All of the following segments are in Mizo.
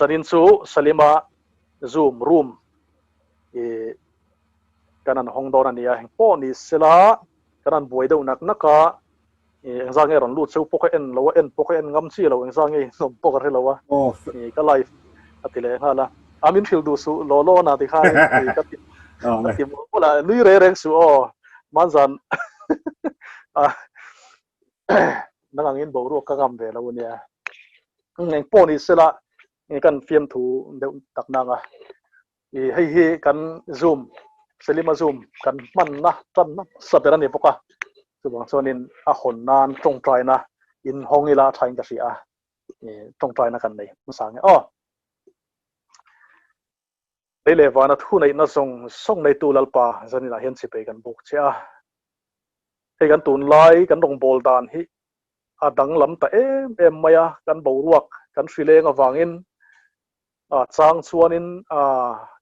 Zanin chu Salima Zoom room i kan an hawng dawn a nia, eng pawh ni sela kan an buai deuh nak nak a, i engzah nge rawn lut cheu pawh ka en lo a, en pawh ka en ngam chi lo, engzah nge inawm pawh ka hre lo a, i ka live a ti leh nghal a, a min hrilh duh suh law law na tikhan i ka ti ka ti mawlh mawlh a, nui reng reng suh aw, hmanzan a nang angin boruak ka ngam ve lo a nia, eng pawh ni sela kan fiamthu deuh tak nang a. I hei hi kan Zoom, Selima Zoom kan hmanna tanna hmasa ber a ni bawk a, chuvang chuanin a hawn nan tawngtaina in hawng ila a thain ka hria a, i tawngtaina kan nei hmasa nge aw. Lei leh vana thuneihna zawng zawng neitu Lalpa zaninah hian chipei kan buk che a, hei kan tunlai kan rawngbâwl dan hi a danglam ta em em mai a, kan boruak kan hrileng avangin A chang chuanin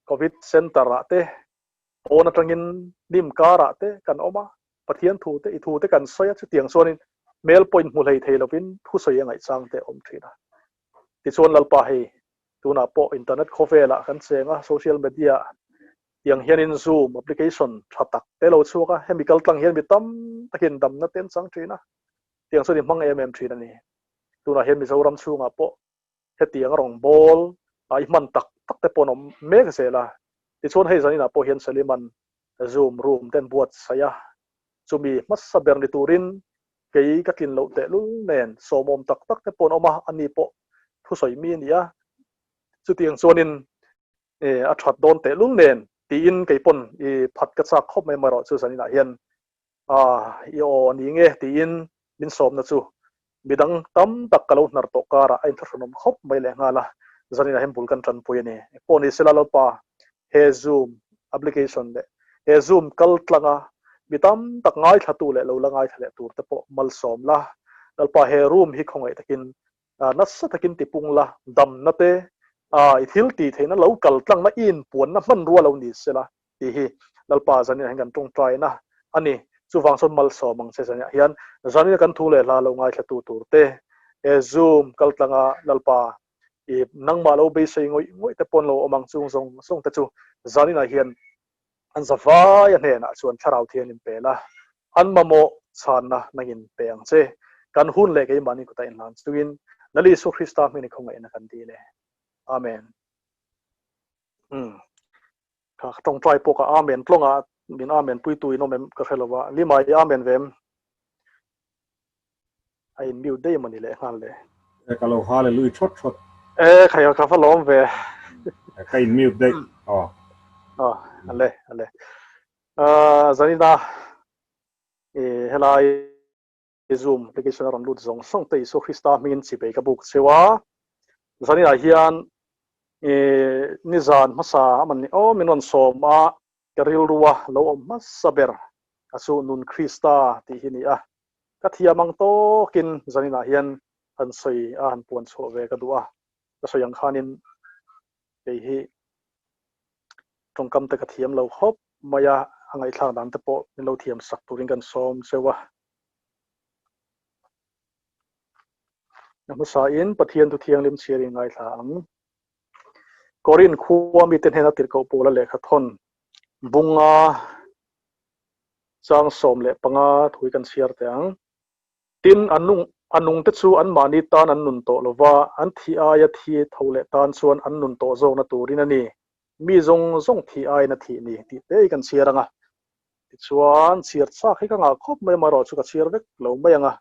Covid Centre ah te pawn atangin hnim karah te kan awm a, Pathian thu te, i thu te kan sawi a, chutiang chuanin hmel pawh inhmu hlei thei lovin thusawi a ngaihchang te a awm thin a. Tichuan Lalpa hei tunah pawh internet khawvelah kan cheng a, social media tiang hianin Zoom application tha tak te lo chhuak a, hemi kaltlang hian mi tam takin damna te an chang thin a, tiang chuan i hmang em em thin a ni. Tunah hian Mizoram chhungah pawh hetiang a rawn bawl a i hman tak tak te pawh an awm mek zel a, tichuan hei zaninah pawh hian Saliman Zoom room te an buatsaih a, chumi hmasa ber ni turin kei ka tlin loh tehlul nen sawmawm tak tak te pawh an awm a, ani pawh thusawi mi a ni a, chutiang chuanin a that dawn tehlul nen tiin kei pawn i phat ka chak khawp mai amaherawhchu zaninah hian a i aw a ni nge tiin min sawmna chu Midang tam tak ka lo hnar tawh karah a inthlahrunawm khawp mai leh nghal a, zaninah hian bul kan tanpui a ni. Pawh ni sela Lalpa, he Zoom application leh he Zoom kal tlanga mi tam tak ngaithlatu leh lo la ngaithla leh tur te pawh malsawm la. Lalpa, he room hi khawngaih takin nasa takin tipung la, damna te, i thil tih theihna lo kal tlangna i inpuanna hmanrua lo ni sela. tih hi Lalpa zanin ah hian kan tawngtaina a ni. Chuvang chuan malsawm ang che zanin ah hian zanin a kan thu leh hla lo ngaithlatu tur te, he Zoom kaltlanga Lalpa i nangmah lo beisei ngawih ngawih te pawn lo awm ang chung zawng zawng te chu zanin ah hian an zavaia hnenah chuan Thlarau Thian in pe la, an mamawh chhanna nangin pe ang che. Kan hun leh keimahni kutah inhlan chungin Lal Isua Krista hming i khawngaihna kan dil e. Amen. Umm. Kha ka tawngtai pawh ka amen tlawng a, min amen puitu in awm em ka hre lo va, Lima i amen ve em? A in mute daih emaw ni leh nghal le. E ka lo hallelui thawt thawt. E khai ka va lawm ve. Ka in mute daih aw. Aw ale ale. Ah zanina e helai Zoom application a rawn lut zawng zawng te Isua Krista hmingin chipei ka buk cheu a, zaninah hian ih nizan hmasa a man ni aw min rawn sawm a, ka rilrua lo awm hmasa ber a chu Nun Krista tih hi ni a, ka thiam ang tawkin zaninah hian han sawi a han puan chhuah ve ka duh a, ka sawi ang khanin kei hi tawngkam te ka thiam lo khawp mai a, a ngaihthlak dan te pawh min lo thiam sak turin kan sawm cheu a. A hmasain Pathian thu thianghlim chhiar in ngaithla ang. Korin khua mite hnena tirhkoh Paula lehkha thawn bunga chang 15 thui kan chhiar teh ang. Tin, a nung a nungte chu anmahni tan an nun tawh lova, an thih aia thi tho leh tan chuan an nun tawh zawkna turin a ni. Mi zawng zawng thih aiin a thih ni tih te hi kan chhiar ang a. Tichuan, chhiar chak hi ka ngah khawp mai amaherawh chu ka chhiar vek lo mai ang a.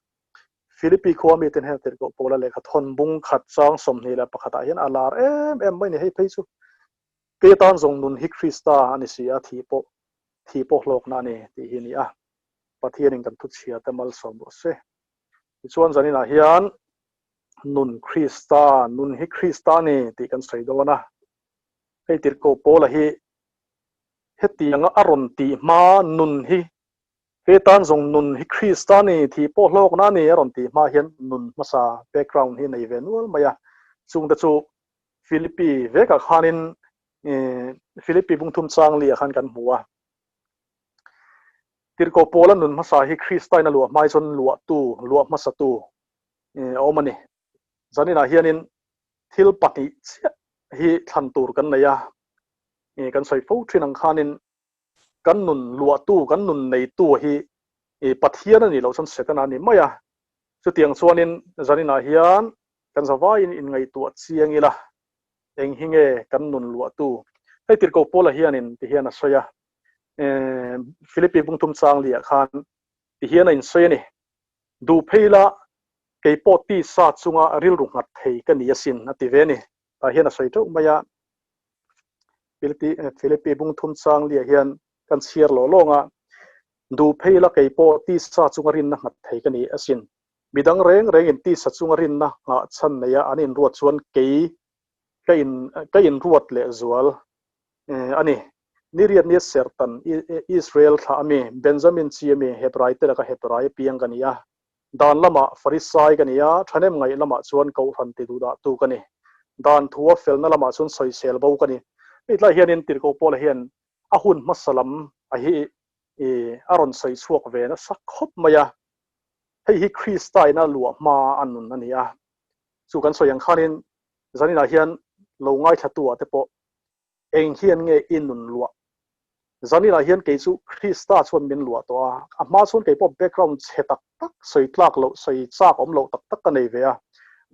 Philippi khua miten heng tirhkoh Paula lehkha thawn bung khat chang 21 ah hian a lar em em mai ni hei phei chu kei atan zawng nun hi Krista a ni si a, thih pawh thih pawh hlawkna a ni tih hi a ni a. Pathianin kan thuchhia te malsawm rawh se. Tichuan zaninah hian nun Krista, nun hi Krista a ni tih kan sawi dawn a. Hei tirhkoh Paula hi Hetianga a rawn tih hma nun hi, He tan zawng nun hi Krista ni, thih pawh hlawkna a ni a rawn tih hma hian nun hmasa background hi nei ve nual mai a. Chungte chu Philippi vekah khanin Philippi bungthum changli ah khan kan hmu a. Tirhkoh Paula nun hmasa hi Krista in a luah hmai chuan luahtu, luah hmasatu a awm a ni. Zaninah hianin thil pahnih chiah. hi thlan tur kan nei a, kan sawi fo thin ang khanin kan nun luahtu, kan nun neitu hi Pathian a nih loh chuan Setana a ni mai a. Chutiang chuanin zaninah hian kan zavaiin inngaihtuah chiang ila, eng hi nge kan nun luahtu? Hei Tirhkoh Paula hianin tihian a sawi a, Philippi bungthum chang liah khan tihian a insawi a ni, Duh phei la, kei pawh tisa chunga rilru nghat thei ka ni asin, a ti ve a ni. Tah hian a sawi teuh mai a, Philippi bungthum chang liah hian kan chhiar lawh lawng a, Duh phei la, kei pawh tisa chunga rinna nghat thei ka ni asin. Midang reng rengin tisa chunga rinna nghah chhan neia an inruat chuan kei ka in ka inruat leh zual a ni. Niriat nia Sertan, Israel thlah a mi, Benjamin chi a mi, Hebrai te laka Hebrai piang ka ni a. Dan lamah Farisai ka ni a, thahnem ngaih lamah chuan Kohhran ti duhdahtu ka ni. Dan thua felna lamah chuan sawisel bo ka ni. Hei tlai hianin Tirhkoh Paula hian a hun hmasa lam a hi a rawn sawi chhuak ve nasa khawp mai a. Hei hi Krista ina luah hma a nun a ni a. Chu kan sawi ang khanin zaninah hian lo ngaithlatu ah te pawh eng hian nge i nun luah? Zaninah hian kei chu Krista chuan min luah tawh a, a hma chuan kei pawh background chhe tak tak, sawi tlak loh, sawi chak awm loh tak tak ka nei ve a.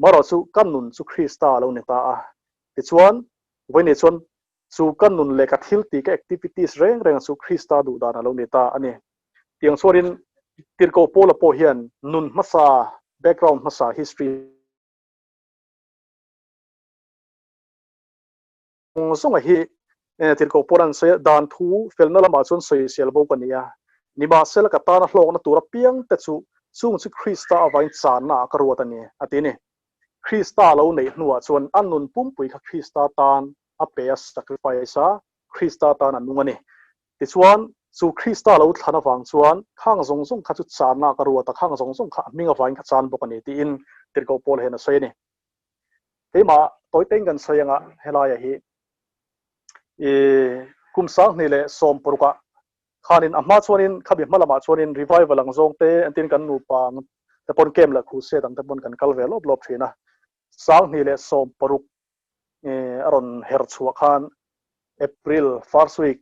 Marawh chu ka nun chu Krista a lo ni ta a. Tichuan, vawiin chuan chu ka nun leh ka thil tih, ka activities reng reng chu Krista duh dan a lo ni ta a ni. Tiang chuanin Tirhkoh Paula pawh hian nun hmasa, background hmasa, history, zawnga hi Tirhkoh Paula an sawi a, dan thu felna lamah chuan sawisel bo ka ni a, nimahsela ka tana hlawkna tur apiang te chu chung chu Krista avangin channa ah ka ruat a ni, a ti a ni. Krista lo neih hnuah chuan a nun pumpui kha Krista tan a pe a, sacrifice a, Krista tan a nung a ni. Tichuan, chu Krista lo thlan avang chuan khang zawng zawng kha chu channa ka ruat a, khang zawng zawng kha a hming avangin ka chan bawk a ni, tiin Tirhkoh Paul hian a sawi a ni. Keimah tawitein kan sawi anga helaia hi i kum 2016 ah khanin a hma chuanin khabi hma lamah chuanin revival ang zawng te entin kan nupa ang te pawn camp leh crusade ang te pawn kan kal ve lawp lawp thin a. 2016 a rawn her chhuah khan April first week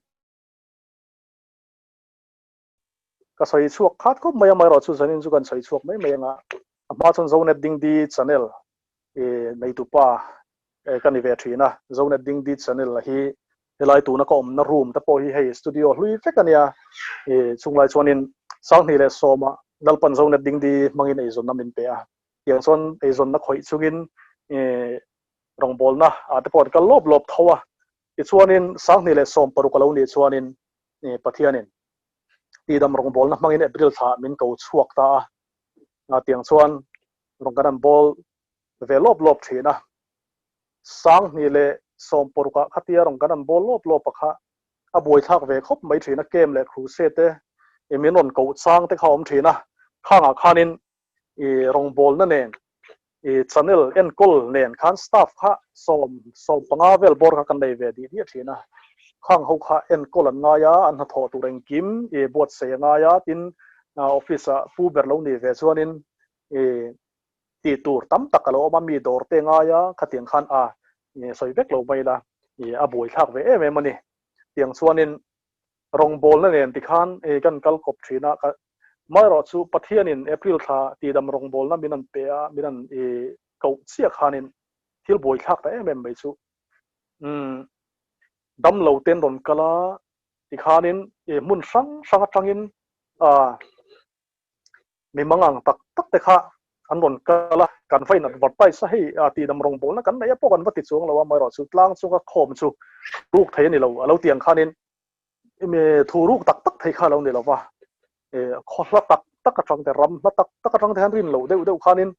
ka sawi chhuak khat khawp mai a, amaherawh chu zanin chu kan sawi chhuak mai mai anga a hma chuan Zonet Dingdi channel neitupa ka ni ve thin a, Zonet Dingdi channel hi helai tuna ka awmna room te pawh hi hei studio hlui vek a nia, chunglai chuanin 2010 ah Lalpan Zonet Dingdi hmangin eizawnna min pe a, tiang chuan eizawnna khawih chungin rawngbawlna ah te pawh an kal lawp lawp tho a, tichuanin 2016 a lo nih chuanin Pathianin tihdam rawngbawlna hmangin April thla min ko chhuak ta a, tiang chuan rawng kan han bawl ve lawp lawp thin a, 2016 ah khatia rawng kan han bawl lawp lawp a kha a buaithlak ve khawp mai thin a, camp leh crusade te min rawn koh chang te kha a awm thin a, khangah khanin i rawngbawlna nen i channel enkawl nen khan staff kha 15 vel bawr kha kan nei ve dih diah thin a, khang ho kha enkawl an ngai a, an hnathawh tur engkim i buatsaih a ngai a, tin office ah pu ber lo ni ve chuanin i tih tur tam tak a lo awm a, mi dawr te ngai a, khatiang khan a sawi vek lo mai ila i a buaithlak ve em em a ni. Tiang chuanin rawngbawlna nen tikhan kan kal kawp thin a, Amaherawh chu Pathianin April thla tihdam rawngbawlna min an pe a, min an i koh chiah khanin thil buaithlak ta em em mai chu umm damlo ten rawn kal a, tikhanin i hmun hrang hrang atangin ah mi mangang tak tak te kha an rawn kal a, kan va in advertise a, hei tihdam rawngbawlna kan neih a pawh kan va ti chuang lo a, amaherawh chu tlang chunga khawm chu ruk thei a ni lo, a lo ti ang khanin thu ruk tak tak thei kha lo ni lo va, khaw hla tak tak atang te, ram hla tak tak atang te khan rin loh deuh deuh khanin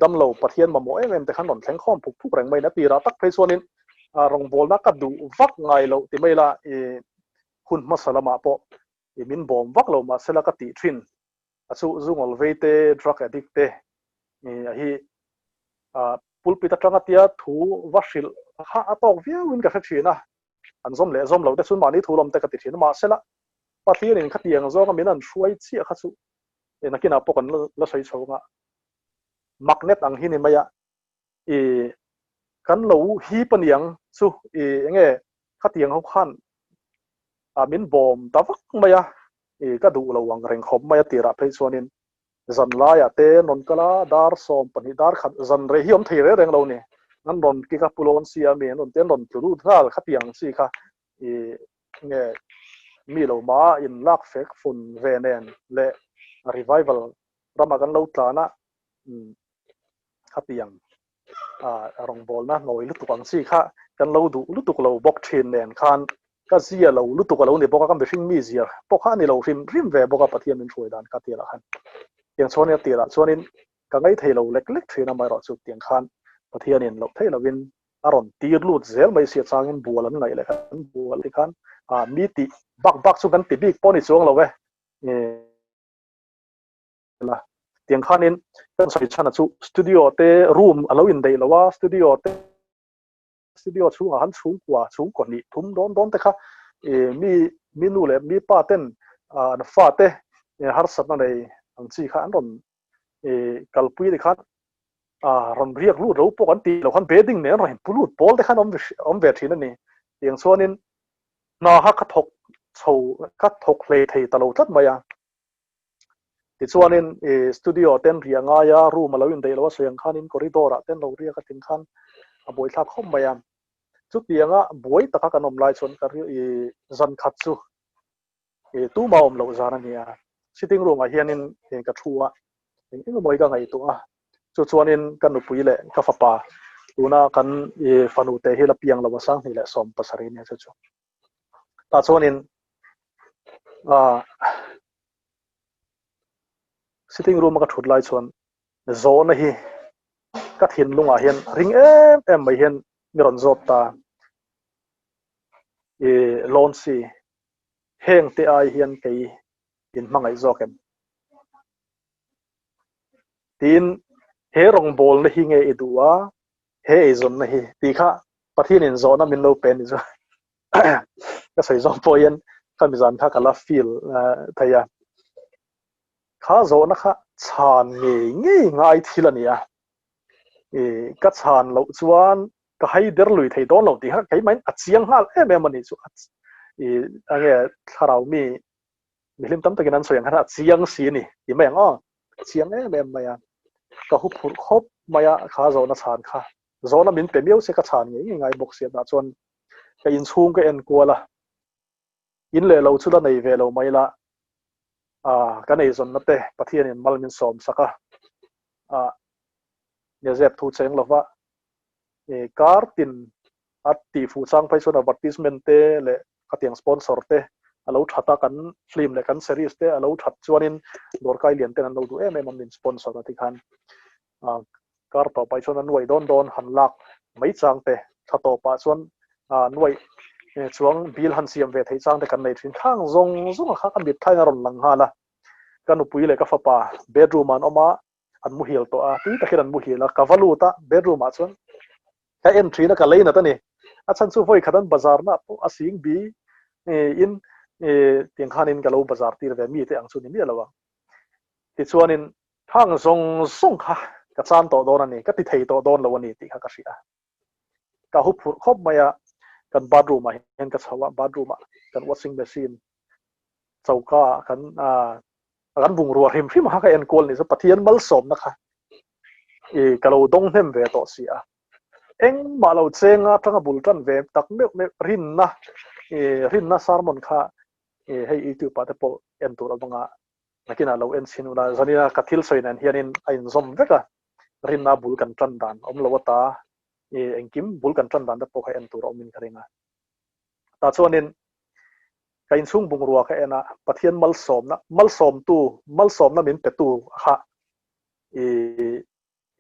damlo Pathian mamawh em em te khan rawn thleng khawm phuk phuk reng mai in a tirah tak phei chuanin rawngbawlna ka duh vak ngai loh ti mai la hun hmasa lamah pawh min bawm vak lo mahsela ka tih thin a chu zungawl vei te, drug addict te a hi pulpit atanga tia thu va hrilh kha a tawk viau in ka hre thin a. An zawm leh zawm lo te chuan mahni thu lawm te ka ti thin a, mahsela Pathianin khatiang zawnga min an hruai chiah kha chu nakinah pawh kan la sawi chho anga magnet ang hi ni mai a, i Kan lo hip a niang chu i enge khatiang ho khan a min bawm ta vak mai a, i ka duh lo ang reng khawp mai a tirah phei chuanin zan laiah te an rawn kal a, dar 12 dar khat zan rei hi awm thei reng reng lo ni, an rawn kik a pulawn si a mi an rawn ti an rawn tlu lut nghal khatiang chi kha i nge mi lo ma in lak fek fun ve nen leh revival ramah kan lo tlan a khatiang rawngbawlna nawi lutuk ang chi kha kan lo duh lutuk lo bawk thin nen khan ka zia lo lutuk a lo ni bawk a, ka mihring mi zia pawh kha a ni lo hrim hrim ve bawk a Pathian min hruai dan kha tirah khan tiang chuanin a tirah chuanin ka ngaithei lo lek lek thin amaherawh chu tiang khan Pathianin loh theih lovin a rawn tir lut zel mai si a changin bual an ngaih leh kan bual te khan mi tih bak bak chu kan ti bik pawh a ni chuang lo e. La tiang khanin kan sawi chhan a chu studio te room a lo indaih lo a, studio te studio chhungah khan chhungkua chhungkaw hnih thum dawn dawn te kha ih mi mi nu leh mi pa ten an fa te harsatna nei ang chi kha an rawn ih kalpui te khan ah rawn riak lut lo pawh kan tih loh khan bedding nen an rawn inpu lut pawl te khan awm awm ve thin a ni. Tiang chuanin hna kha ka thawk chho ka thawk hlei thei ta lo tlat mai a. Tichuanin ih studio ten riah ngai a, room a lo indaih lo a sawi ang khanin corridor ah ten lo riak a tling khan a buaithlak khawp mai a. Chutianga buai taka kan awm lai chuan ka ih zan khat chu ih tuma awm loh zan a ni a. Sitting room ah hianin ih ka thu a, eng eng emaw hi ka ngaihtuah a. Chu chuanin ka nupui leh ka fapa tuna kan ih fanu te hi la piang lo a 2017 nia chu chu. Tah chuanin ah sitting room a ka thut lai chuan zawhna hi ka thinlungah hian ring em em mai hian mi rawn zawt ta i Loncy heng te ai hian kei in hmangaih zawk em tiin he rawngbawlna hi nge i duh a he eizawnna hi tih kha Pathianin zawhna min lo pe a ni chu ka sawi zawng pawh hian khami zan kha ka la feel thei a kha zawhna kha chhan ngei ngei ngai thil a ni a i ka chhan loh chuan ka hai der lui thei dawn lo tih kha keimah in a chiang nghal em em a ni chu i enge thlarau mi mihlim tam takin an sawi ang khan a chiang si a ni ti mai ang aw a chiang em em mai a ka hu phurh khawp mai a kha zawhna chhan kha zawhna min pe miau se ka chhan ngei ngei ngai bawk si a tah chuan ka inchhung ka en kual a, in leh lo chu la nei ve lo mai la, ah kan eizawnna te Pathianin mal min sawm sak a, ah Nezep thu cheng lova i kar tin a tih fuh chang phei chuan advertisement te leh khatiang sponsor te a lo that a, kan film leh kan series te a lo that chuanin dawrkai lian ten an lo duh em em a min sponsor a tikhan ah kar tawpah chuan a nuaih dawn dawn han lak mai chang te, thla tawpah chuan nuaih chuang bill han siam ve theih chang te kan nei thin. Khang zawng zawng a kha ka mitthlain a rawn lang nghal a, ka nupui leh ka fapa bedroom ah an awm a, an muhil tawh a, tui takin an muhil a, ka va lut a bedroom ah chuan ka en thin a, ka lei nat a ni. A chhan chu vawi khat an bazar na pawh a sing bi in tiang khanin ka lo bazar tir ve mi te ang chu ni miah lo ang. Tichuanin Khang zawng zawng kha ka chan tawh dawn a ni, ka ti thei tawh dawn lo a ni tih kha ka hria. Ka hu phurh khawp mai a, kan bathroom ah hian ka chho a, bathroom ah kan washing machine choka ah kan kan bungrua hrim hrim kha ka enkual ni chu Pathian malsawmna kha i ka lo dawng hnem ve tawh si a. Engmah lo chenga atanga bul tan ve tak meuh meuh rinna i rinna sermon kha i hei youtube ah te pawh en tur avanga Nakinah lo en chhin ula, zanina ka thil sawi nen hianin a inzawm vek a, rinna bul kan tan dan awm lo ata i engkim bul kan tan dan te pawh kha en tur a awmin ka ring a. Tah chuanin ka inchhung bungrua ka en a, Pathian malsawmna, malsawmtu, malsawmna min petu kha i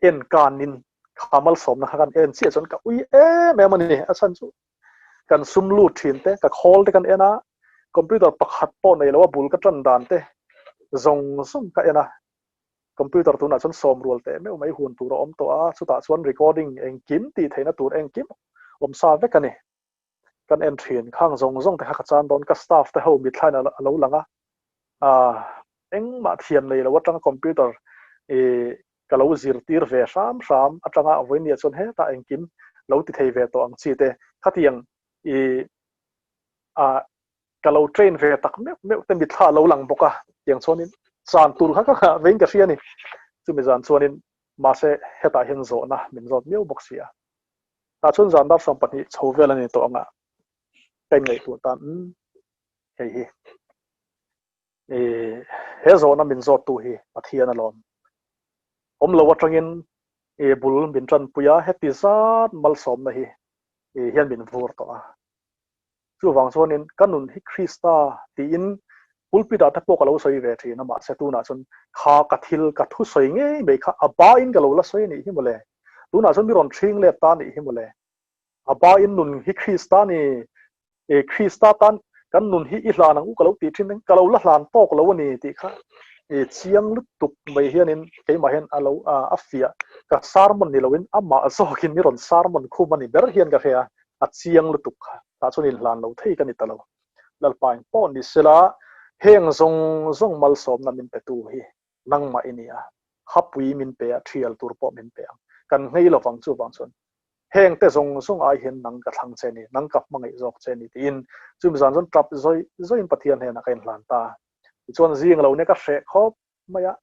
en kanin kha malsawmna kha kan en chiah chuan ka ui em em a ni. A chhan chu kan sum lut thin te, ka khawl te kan en a, computer pakhat pawh nei lo a bul ka tan dan te zawng zawng ka en a, computer tunah chuan sawm rual teh meuh mai hun tur a awm tawh a, chutah chuan recording engkim tih theihna tur engkim awm sa vek a ni. Kan en thin khang zawng zawng te kha ka chan dawn, ka staff te ho mitthlain a lo lang a, ah engmah thiam nei lo atanga computer ih ka lo zirtir ve hram hram atanga vawinia chuan hetah engkim. lo ti thei ve tawh ang chi te khatiang i a ka lo train ve tak meuh meuh te mitthla a lo lang bawk a, tiang chuanin chan tur kha ka nghah vein ka hria a ni. Chumi zan chuanin mahse hetah hian zawhna min zawt miau bawk si a. Tah chuan zan dar 20 chho vel a ni tawh anga ka inngaihtuah tan umm hei hi i he zawhna min zawttu hi Pathian alawm. Awm lo atangin i bul min tanpui a, heti zat malsawmna hi i hian min vur tawh a. Chuvang chuanin ka nun hi Krista tiin pulpit ah te pawh ka lo sawi ve thin a, mahse tunah chuan kha ka thil ka thusawi ngei mai kha a bain ka lo la sawi a nih hi mawle. Tunah chuan mi rawn ṭhing let ta a nih hi mawle. A bain nun hi Krista ni, e Krista tan kan nun hi i hlan ang u ka lo tih thin ka lo la hlan tawk lo a ni tih kha e chiang lutuk mai hianin keimah hian a lo a fiah ka sermon ni loin amah zawkin mi rawn sermon khum a ni ber hian ka hria. A chiang lutuk kha tah chuan inhlan lo thei ka ni ta lo. Lalpa in pawh ni sela heng zawng zawng malsawmna min petu hi nangmah i ni a, hapui min pe a, thial tur pawh min pe ang. Kan nghei lovang chuvang chuan heng te zawng zawng ai hian nang ka thlang che ni, nang ka hmangaih zawk che ni tiin chumi zan chuan tap zawi zawiin Pathian hnenah ka inhlan ta. Tichuan zing lo nia ka hreh khawp mai a,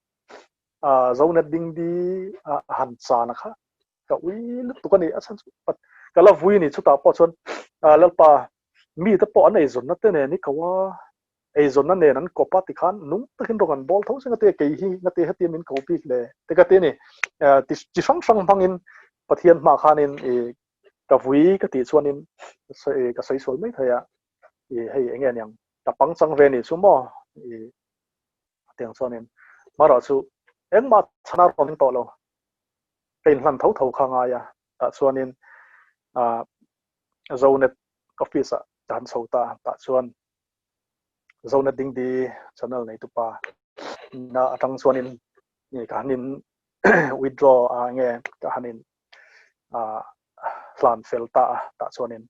Zonet dingdi a han chan a kha ka ui lutuk a ni a chhan chu ka la vui ni chutah pawh chuan Lalpa mi te pawh an eizawnna te nen i ko a eizawnna nen an kawp a tikhan nung takin rawng an bawl tho se ngate kei hi ngate hetia min ko bik le te ka ti a ni chi hrang hrang hmangin Pathian hma khanin i ka vui ka tih chuanin ka sawi sual mai thei a i hei enge aniang ka pangchang ve ni chu maw i tiang chuanin marawh chu engmah chhana rawn ring tawh lo ka inhlan tho tho kha ngai a tah chuanin ah Zonet office ah ka han chho ta tah chuan Zonet Dingdi channel nei tupa na atang chuanin ka han in withdraw a nge ka han in ah hlan fel ta a tah chuanin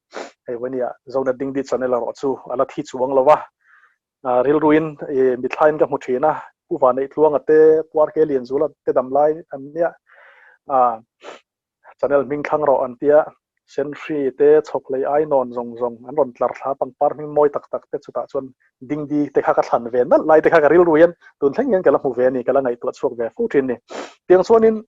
hei vawnia Zonet Dingdi channel erawh chu a la thi chuang lo va rilruin mithlain ka hmu thin a, Pu Vaneihtluanga te, Pu RK Lianzula te dam lai an nia, channel hming thlang rawh an tia, Senhri te, Chhawkhlei Ainawn zawng zawng an rawn tlar thla, pangpar hming mawi tak tak te chutah chuan Dingdi te kha ka thlan ve nalh lai te kha ka rilru hian tun thleng hian ka la hmu ve a ni, ka la ngaihtuah chhuak ve fo thin ni. Tiang chuanin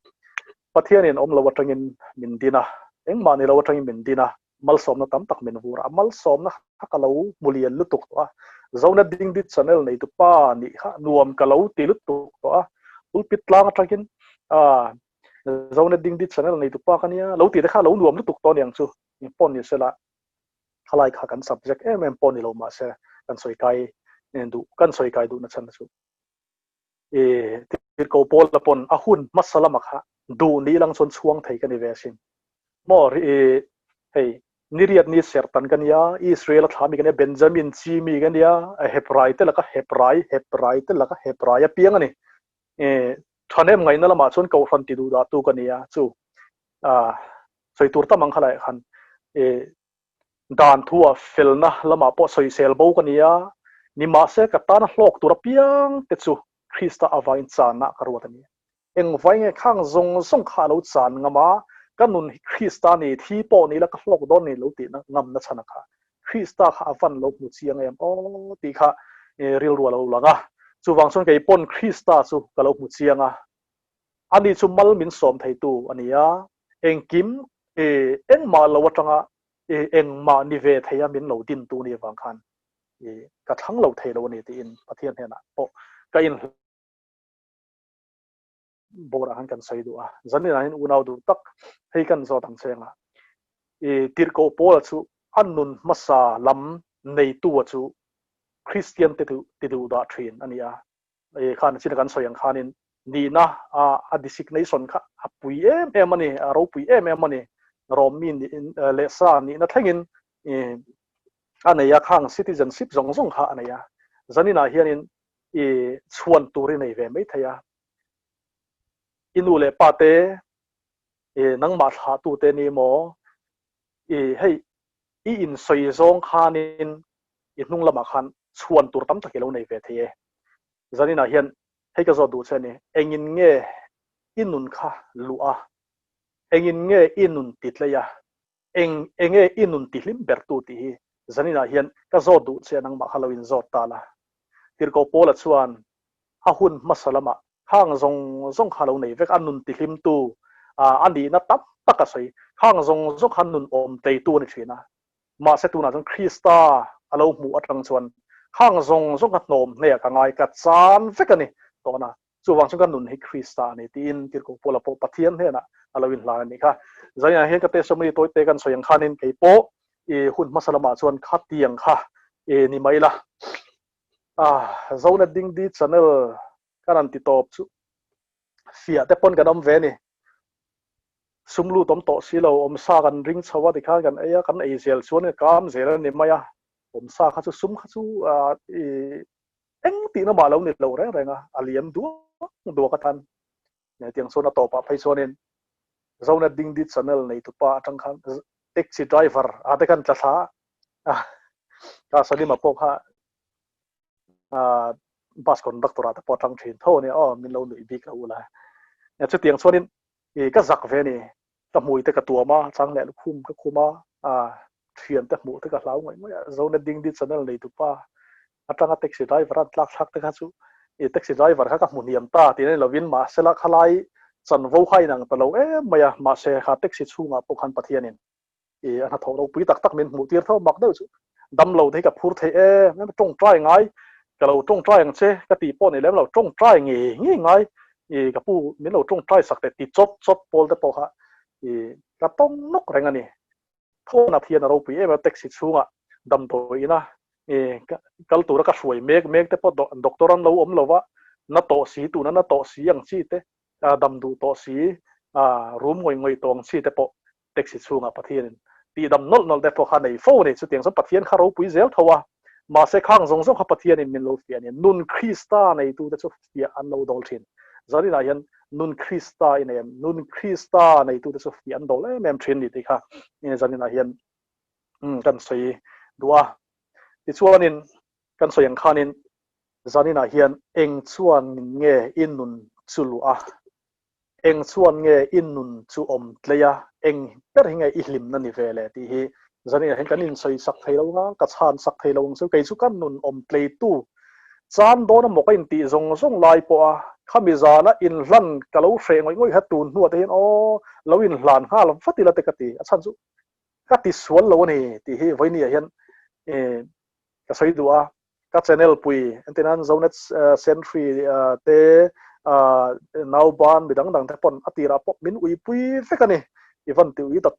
Pathianin awm lo atangin min din a, engmah ni lo atangin min din a, malsawmna tam tak min vur a, malsawmna kha ka lo hmu lian lutuk tawh a, Zona Dingdi channel neitu pa nih kha nuam ka lo ti lutuk tawh a, pulpit tlang atangin ah Zona Dingdi channel neitu pa ka nia lo ti te kha lo nuam lutuk tawh aniang chu pawh ni sela khalai kha kan subject em em pawh ni lo mahse kan sawi kai duh kan sawi kai duhna chhan chu e tirhkoh pawl la pawn a hun hmasa lama kha duh ni lang chuan chhuang thei ka ni ve asin. Maw ri e hei niriat ni sertan ka nia Israel a thla mi ka nia Benjamin chi mi ka nia Hebrai te laka Hebrai Hebrai te laka Hebrai a piang a ni e thahnem ngaihna lamah chuan kohhran ti duh dah tu ka nia chu a sawi tur tam ang kha lai khan e Dan thu ah felna lamah pawh sawisel bo ka ni a, nimahse ka tana hlawk tur apiang te chu Krista avangin channa ka ruat a ni. Engvai nge khang zawng zawng kha a lo chan ngam a, ka nun hi Krista ni, thi pawh ni ila ka hlawk dawn ni lo tihna ngamna chhan a kha. Krista kha a van lo hmu chiang em aw tih kha rilru a lo lang a. Chuvang chuan kei pawn Krista chu ka lo hmu chiang a, ani chu mal min sawm theitu a ni a, engkim engmah lo atanga engmah ni ve thei a min lo din tu ni avang khan ka thlang lo thei lo a ni tiin Pathian hnenah pawh ka in bawrah khan kan sawi duh a. Zaninah hian unau duh tak hei kan zawt ang cheng a, i tirhkoh Paula chu a nun hmasa lam neitu a chu Kristian te ti duh dah thin a ni a. e khan chin kan sawi ang khanin nihna a a designation kha a pui em em a ni a ropui em em a ni Rom mi leh sa nihna thlengin e a nei a khang citizenship zawng zawng kha a nei a zaninah hianin i chhuan tur i nei ve mai thei a i nu leh pa te e nangmah thlah tu te ni maw i hei i insawi zawng khanin i hnung lamah khan chhuan tur tam tak i lo nei ve thei e. Zaninah hian hei ka zawt duh che a ni, engin nge i nun kha luh a, engin nge i nun ti tlei a? Eng enge i nun tihlim bertu tih hi zaninah hian ka zawt duh che a nangmah kha lo inzawt ta la. Tirhkoh Paula chuan a hun hmasa lamah khang zawng zawng kha lo nei vek a, nun tihlimtu a nihna tam tak a sawi. Khang zawng zawng kha nun awm tleitu a ni thin a. Mahse tunah chuan Krista a lo hmuh atang chuan khang zawng zawng kha hnawm hneah ka ngai, ka chan vek a ni tawh na. Chuvang chuan ka nun hi Krista a ni tiin Tirhkoh Paula pawh Pathian hnenah a lo inhlan a nih kha. Zainah hian ka testimony tawi te kan sawi ang khanin kei pawh i hun hmasa lamah chuan khatiang kha i ni mai la. Ah, Zonet Dingdi channel kan han ti tawp chu fiah te pawn kan awm ve a ni. Sum lut awm tawh si lo, awmsa kan ring chho a tikhan kan ei a, kan ei zel chuan ka kam zel a ni mai a. Awmsa kha chu sum kha chu i eng tihna mah lo ni lo reng reng a, a liam duak duak atan tiang chuan a tawpah phei chuanin Zonet Dingdi channel neitupa atang khan taxi driver a te khan tla thla a, ka Salima pawh kha bus conductor ah te pawh atang thin tho a nia aw min lo nuih bik lo ula. Chutiang chuanin ka zak ve a ni. Ka hmui te ka tuam a, chang leh lukhum ka khum a, thian te hmuh te ka hlau ngawih ngawih a, Zonet Dingdi channel neitupa atanga taxi driver an tlak thlak te kha chu i taxi driver kha ka hmu hniam ta tih a ni lovin mahsela khalai chanvo kha inang ta lo em mai a, mahse kha taxi chhungah pawh khan Pathianin i a hnathawh ropui tak tak min hmuh tir tho mak deuh chu damlo te hi ka phur thei em em tawngtai ngai ka lo tawngtai ang che ka tih pawh ni lem lo tawngtai ngei ngei ngai i ka pu min lo tawngtai sak teh ti chawt chawt pawl te pawh kha i ka tawng nawk reng a ni thawn a thian a ropui em a taxi chhungah damdawi ina i kal tura ka hruai mek mek te pawh doctor an lo awm lova na tawh si tuna na tawh si ang chi te dam duh tawh si rum ngawih ngawih tawh ang chi te pawh taxi chhungah Pathianin tihdam nawlh nawlh te pawh kha nei fo a ni. Chutiang chuan Pathian kha ropui zel tho a, mahse khang zawng zawng kha Pathianin min lo fiah a ni. Nun Krista neitute chu fiah an lo dawl thin. Zaninah hian nun Krista i nei em? Nun Krista neitute chu fiah an dawl em em thin ni tih kha zaninah hian kan sawi duh a. Tichuanin kan sawi ang khanin zaninah hian eng chuan nge i nun chu luah a? Eng chuan nge i nun chu awm tlei a, eng ber hi nge i hlimna ni ve le tih hi zanin ah hian kan insawi sak thei lo ang a, ka chhan sak thei lo ang chu. Kei chu ka nun awm tleitu chan dawn amaw ka intih zawng zawng lai pawh a, khami zana inhlan ka lo hreh ngawih ngawih kha tun hnuah te hian aw lo inhlan nghal vat ila te ka ti, a chhan chu ka ti sual lo a ni tih hi vawiini ah hian ka sawi duh a. Ka channel pui entirnan Zonet Sentry te Nauban midang dang te pawn a tirah pawh min uipui vek a ni. I van ti ui tak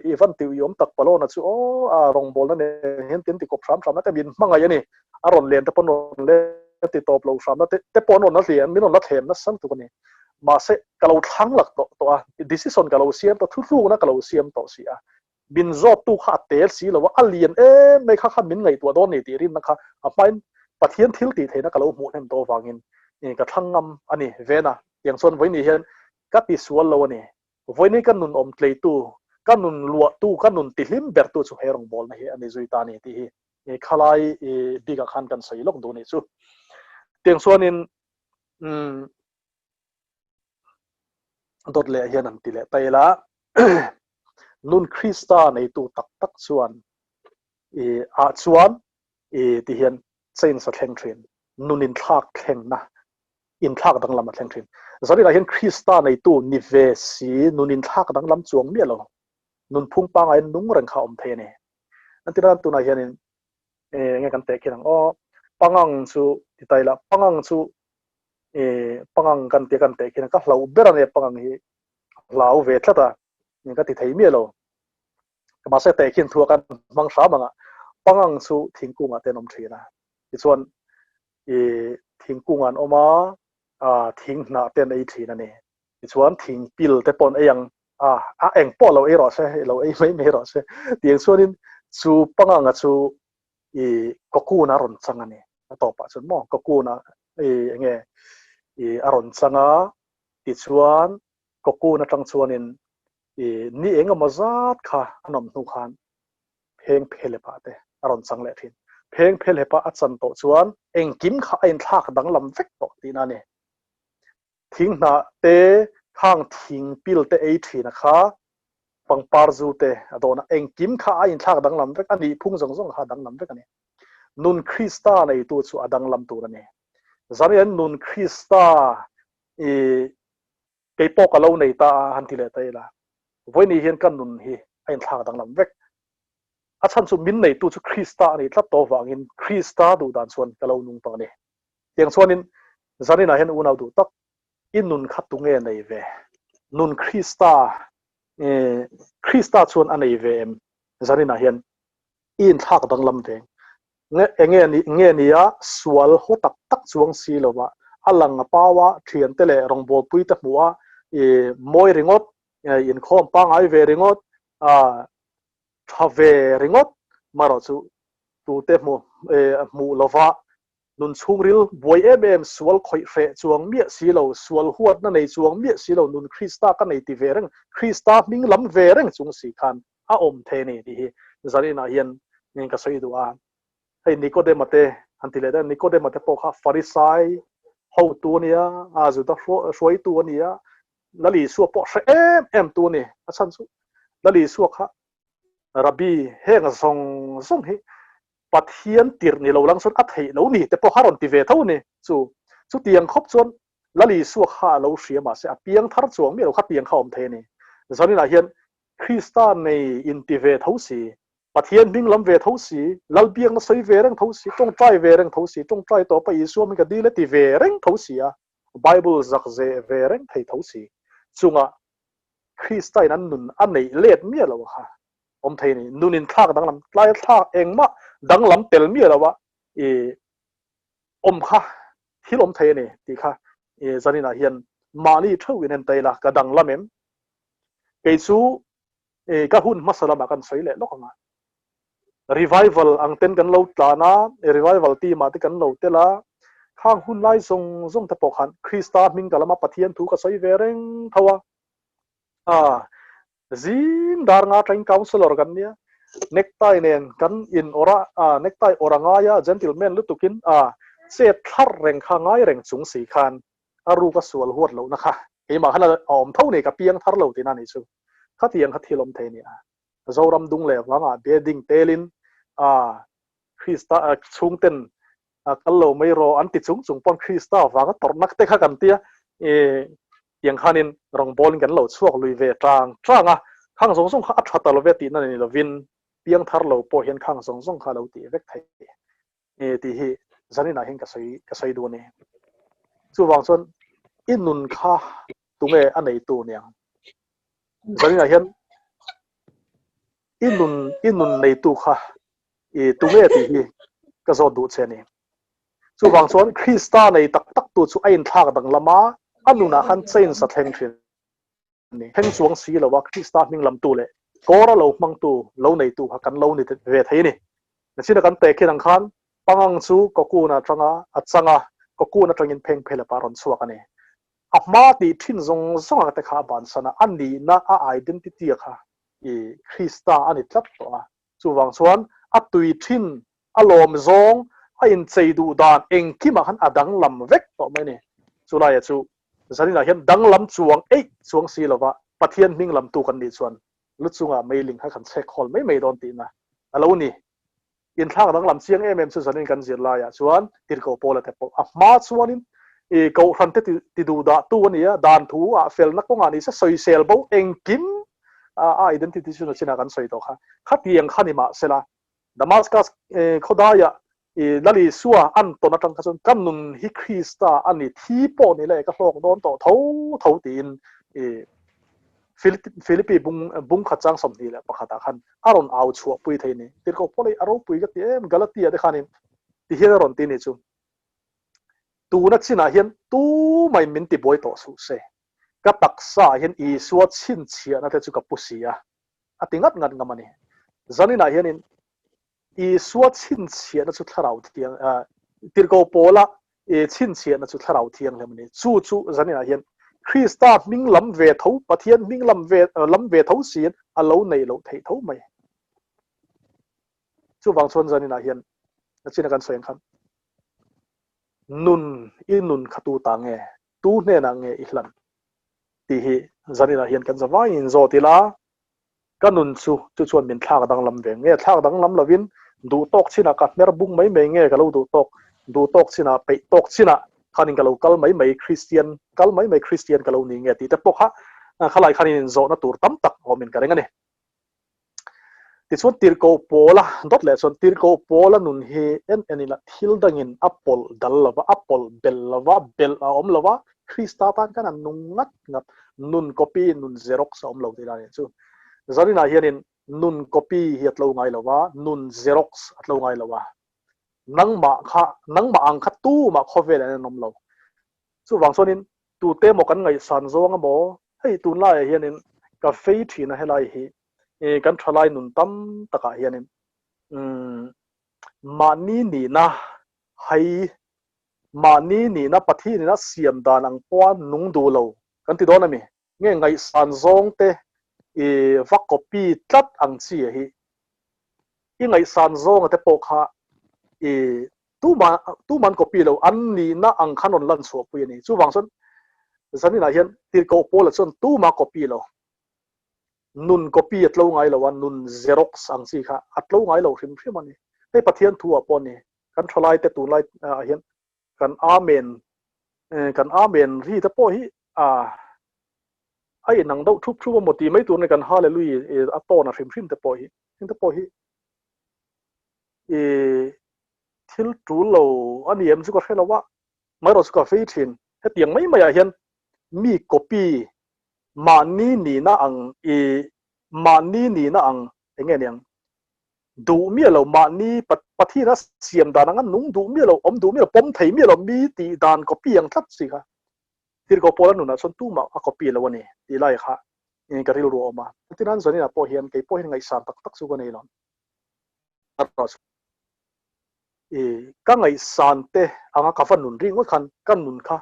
i van ti ui awm tak Palona chu aw a rawngbawlna nen hian tin ti kawp hram hram na te min hmangaih a ni. A rawn len te pawn rawn len ti tawp lo hram na te te pawh an rawn la hliam min rawn la thlem nasa lutuk a ni. Mahse ka lo thlang lak tawh tawh a, decision ka lo siam tawh thuthlukna ka lo siam tawh si a. Min zawttu kha a tel si lo a, a lian em mai kha khan min ngaihtuah dawn ni tih rinna kha a hmain Pathian thil tih theihna ka lo hmuh hnem tawh avangin ka thlang ngam a ni. Vena, tiang chuan vawiini hian ka ti sual lo a ni. Vawiini ka nun awm tleitu, ka nun luahtu, ka nun tihlim bertu chu he rawngbawlna hi a ni zui ta a ni tih hi khalai bikah khan kan sawi lawk duh a nih chu. Tiang chuanin umm dawt leh hian an ti leh ta ila. Nun Krista neitu tak tak chuan i ah chuan i ti hian change a thleng thin. Nun inthlak thlengna, inthlak danglam a thleng thin. Zaninah hian Krista neitu ni ve si nun inthlak danglam chuang miah lo. Nunphung pangaiin nung reng kha a awm thei a ni. Entirnan tunah hianin enge kan teh khin ang aw, pangang chu ti ta ila, pangang chu pangang kan tia kan teh khin a, ka hlauh ber a nia pangang hi. hlau ve tlat a, ka ti thei miah lo. Mahse teh khin thu a kan hmang hram ang a, pangang chu thingkungah te an awm thin a. Tichuan i thingkungah an awm a, a thing hnah te an ei thin a ni. Tichuan thing pil te pawh an ei ang a, a eng pawh lo ei rawh se, lo ei mai mai rawh se. Tiang chuanin chu panganga chu i cocoon a rawn chang a ni. A tawpah chuan maw cocoon a i enge i a rawn chang a, Tichuan, cocoon atang chuanin i ni eng emaw zat kha an awm hnu khan pheng phelep-ah te a rawn chang leh thin. Pheng phelep-ah a chan tawh chuan engkim kha a inthlak danglam vek tawh tihna a ni. Thing hnah te, khang thing pil te ei thina kha. Pangpar zu te a dawn a, engkim kha a inthlak danglam vek, a nihphung zawng zawng kha a danglam vek a ni. Nun Krista neitu chu a danglam tur a ni. Zanian nun Krista i kei pawh ka lo nei ta a han ti leh ta ila, vawiin hian ka nun hi a inthlak danglam vek. A chhan chu min neitu chu Krista a nih tlat tawh vangin Krista duh dan chuan ka lo nung tawh a ni. Tiang chuanin zaninah hian unau duh tak i nun kha tunge nei ve? Nun Krista, Krista chuan a nei ve em? Zaninah hian i inthlak danglam ve. Enge ni, nge nia sual haw tak tak chuang si lova a lang a pau a, thiante leh rawngbawlpui te hmuh a, i mawi ringawt, inkhawm pangngai ve ringawt, tha ve ringawt, marawh chu tute hmuh hmuh lova Nun chhungril buai em em, sual khawih hreh chuang miah si lo, sual huatna nei chuang miah si lo, nun Krista ka nei ti ve reng, Krista hming lam ve reng chung si khan a awm thei a ni tih hi zaninah hian ka sawi duh a. Hei Nikodema te han ti leh daih a, Nikodema te pawh kha Farisai hotu a nia, a Juda hruaitu a ni a, Lal Isua pawh hre em em tu a ni. A chhan chu Lal Isua kha Rabbi heng zawng zawng hi Pathian tirh ni lo lang chuan a theih lo ni te pawh a rawn ti ve tho a ni. Chu chutiang khawp chuan Lal Isua kha a lo hria mahse a piang thar chuang miah lo kha tiang kha a awm thei a ni. Zaninah hian Krista nei inti ve tho si, Pathian hming lam ve tho si, Lal biakna sawi ve reng tho si, tawngtai ve reng tho si, tawngtai tawpa Isua hming ka dil e ti ve reng tho si a, Bible zak zeh ve reng thei tho si chungah Krista in an nun a neih let miah lo kha awm thei a ni. Nun in thlak danglam, tlai thlak engmah danglam tel miah lo a i awm kha thil awm thei a ni tih kha i zaninah hian mahni theuh in en ta ila ka danglam em? Kei chu i ka hun hmasa lamah kan sawi leh lawk ang a. Revival ang ten kan lo tlan a, revival team ah te kan lo tel a, khang hun lai zawng zawng te pawh khan Krista hming ka lama Pathian thu ka sawi ve reng tho a. A zing dar nga atangin councillor kan nia, necktie nen kan in awrh a, a necktie awrh a ngai a, gentleman lutukin a chet thlar reng kha ngai reng chung si khan a ruk a sual huat lohna kha keimah khan a awm tho nei ka piang thar lo tihna a nih chu. Khatiang kha thil awm thei a ni a. Zoram dung leh vangah bedding telin a Krista chhungten a kal lo mai rawh an ti chung chung pawn Krista vanga tawrhna te kha kan tia i tiang khanin rawngbawlin kan lo chhuak lui ve tang tang a, khang zawng zawng kha a tha ta lo ve tihna ni lovin piang thar lo pawh hian khang zawng zawng kha a lo tih vek thei e tih hi zaninah hian ka sawi ka sawi duh a ni. Chuvang chuan i nun kha tunge a neitu niang? Zaninah hian i nun i nun neitu kha i tunge tih hi ka zawt duh che a ni. Chuvang chuan Krista nei tak tak tu chu a inthlak danglam a, a nunah khan change a thleng thin a ni. Thleng chuang si lo a Krista hming lamtu leh kawra lo hmangtu, lo neitu kha kan lo ni ve thei a ni. Nachina kan pek hin ang khan pangang chu cocoon atanga a chang a, cocoon atangin phengphelep a rawn chhuak a ni. A hma tih thin zawng zawng ang te kha a bansan a, a nihna, a identity a kha i Krista a ni tlat tawh a. Chuvang chuan a tui thin, a lawm zawng, a inchei duh dan engkimah khan a danglam vek tawh mai a ni. Chulaia chu zaninah hian danglam chuang eih chuang si lova Pathian hming lamtu kan nih chuan lu chungah meiling kha kan chhek hawl mai mai dawn tihna a lo ni. Inthlak danglam chiang em em chu zanin kan zir laiah chuan Tirhkoh Paula te pawh a hma chuanin i kohhran te ti duh dahtu a ni a, dan thu ah felna kawngah ni se sawisel bo engkim a identity chu nachinah kan sawi tawh kha. Khatiang kha ni mah sela Damascus khawdaiah i Lal Isua an tawn atang kha chuan ka nun hi Krista a ni, thi pawh ni le ka hlawk dawn tawh tho tho tiin i Philippi bung bung khat chang 21 ah khan a rawn au chhuah pui thei ni. Tirhkoh Paul hi a ropui ka ti em, Galatia te khanin ti hian a rawn ti ni chu. Tuna chinah hian tumai min ti buai tawh suh se. Ka taksa ah hian Isua chhinchhiahna te chu ka pu si a, a ti ngat ngat ngam a ni. Zaninah hianin Isua chhinchhiahna chu Thlarau Thiang, Tirhkoh Paula chhinchhiahna chu Thlarau Thianghlim a ni. Chu chu zaninah hian Krista hming lam ve tho, Pathian hming lam ve lam ve tho siin a lo neih loh theih tho mai. Chuvang chuan zaninah hian nachina kan sawi ang khan nun i nun kha tu ta nge, tu hnenah nge i hlan tih hi zaninah hian kan zavaiin zawt ila. Ka nun chu chu chuan min thlak danglam ve nge? Thlak danglam lovin duh tawk chinah ka hmer bung mai mai nge ka lo duh tawk? Duh tawk chinah, peih tawk chinah khanin ka lo kal mai mai Kristian, kal mai mai Kristian ka lo ni nge tih te pawh kha khalai khanin inzawhna tur tam tak awmin ka ring a ni. Tichuan tirhkoh Paula dawt leh chuan tirhkoh Paula nun hi en en ila thil dangin a pawlh dal lova, a pawlh belh lova, belh a awm lova, Krista tan khan a nung ngat ngat, nun copy, nun xerox a awm lo tih dan chu. Zaninah hianin nun copy hi a tlo ngai lova, nun xerox a tlo ngai lo a. Nangmah kha, nangmah ang kha tumah khawvel ah hian an awm lo. Chuvang chuanin tute emaw kan ngaihsan zawng emaw, hei tunlaiah hianin ka vei thin a helai hi kan thalai nun tam takah hianin mahni nihna hai, mahni nihna Pathianin a siam dan ang pawha nung duh lo kan ti dawn a mi? Nge ngaihsan zawng te i va copy tlat ang chi hi i ngaihsan zawnga te pawh kha i tuma tuman copy lo an nihna ang khan rawn lan chhuah pui a ni. Chuvang chuan zaninah hian tirhkoh Paula chuan tuma copy lo, nun copy a tlo ngai lo a, nun xerox ang chi kha a tlo ngai lo hrim hrim a ni. Hei Pathian thu ah pawh a ni, kan thalai te tunlai ah hian kan amen kan amen ri te pawh hi a a inang deuh thup thup a maw tih mai tur a ni kan hallelujah a tawn a hrim hrim te pawh hi heng te pawh hi i thil tul lo a ni em chu ka hre lo a amaherawh chu ka vei thin hetiang mai mai ah hian mi copy mahni nihna ang i mahni nihna ang eng nge niang duh miah lo mahni Pathian a siam dan anga nung duh miah lo awm duh miah lo pawm thei miah lo mi tih dan copy ang tlat si kha Tirhkoh Paula nunah chuan tumah a copy lo a ni tih lai kha ka rilru a awm a. Tichuan Zaninah pawh hian kei pawh hian ngaihsan tak tak chu ka nei lo. I ka ngaihsan te anga ka va nun ringawt khan ka nun kha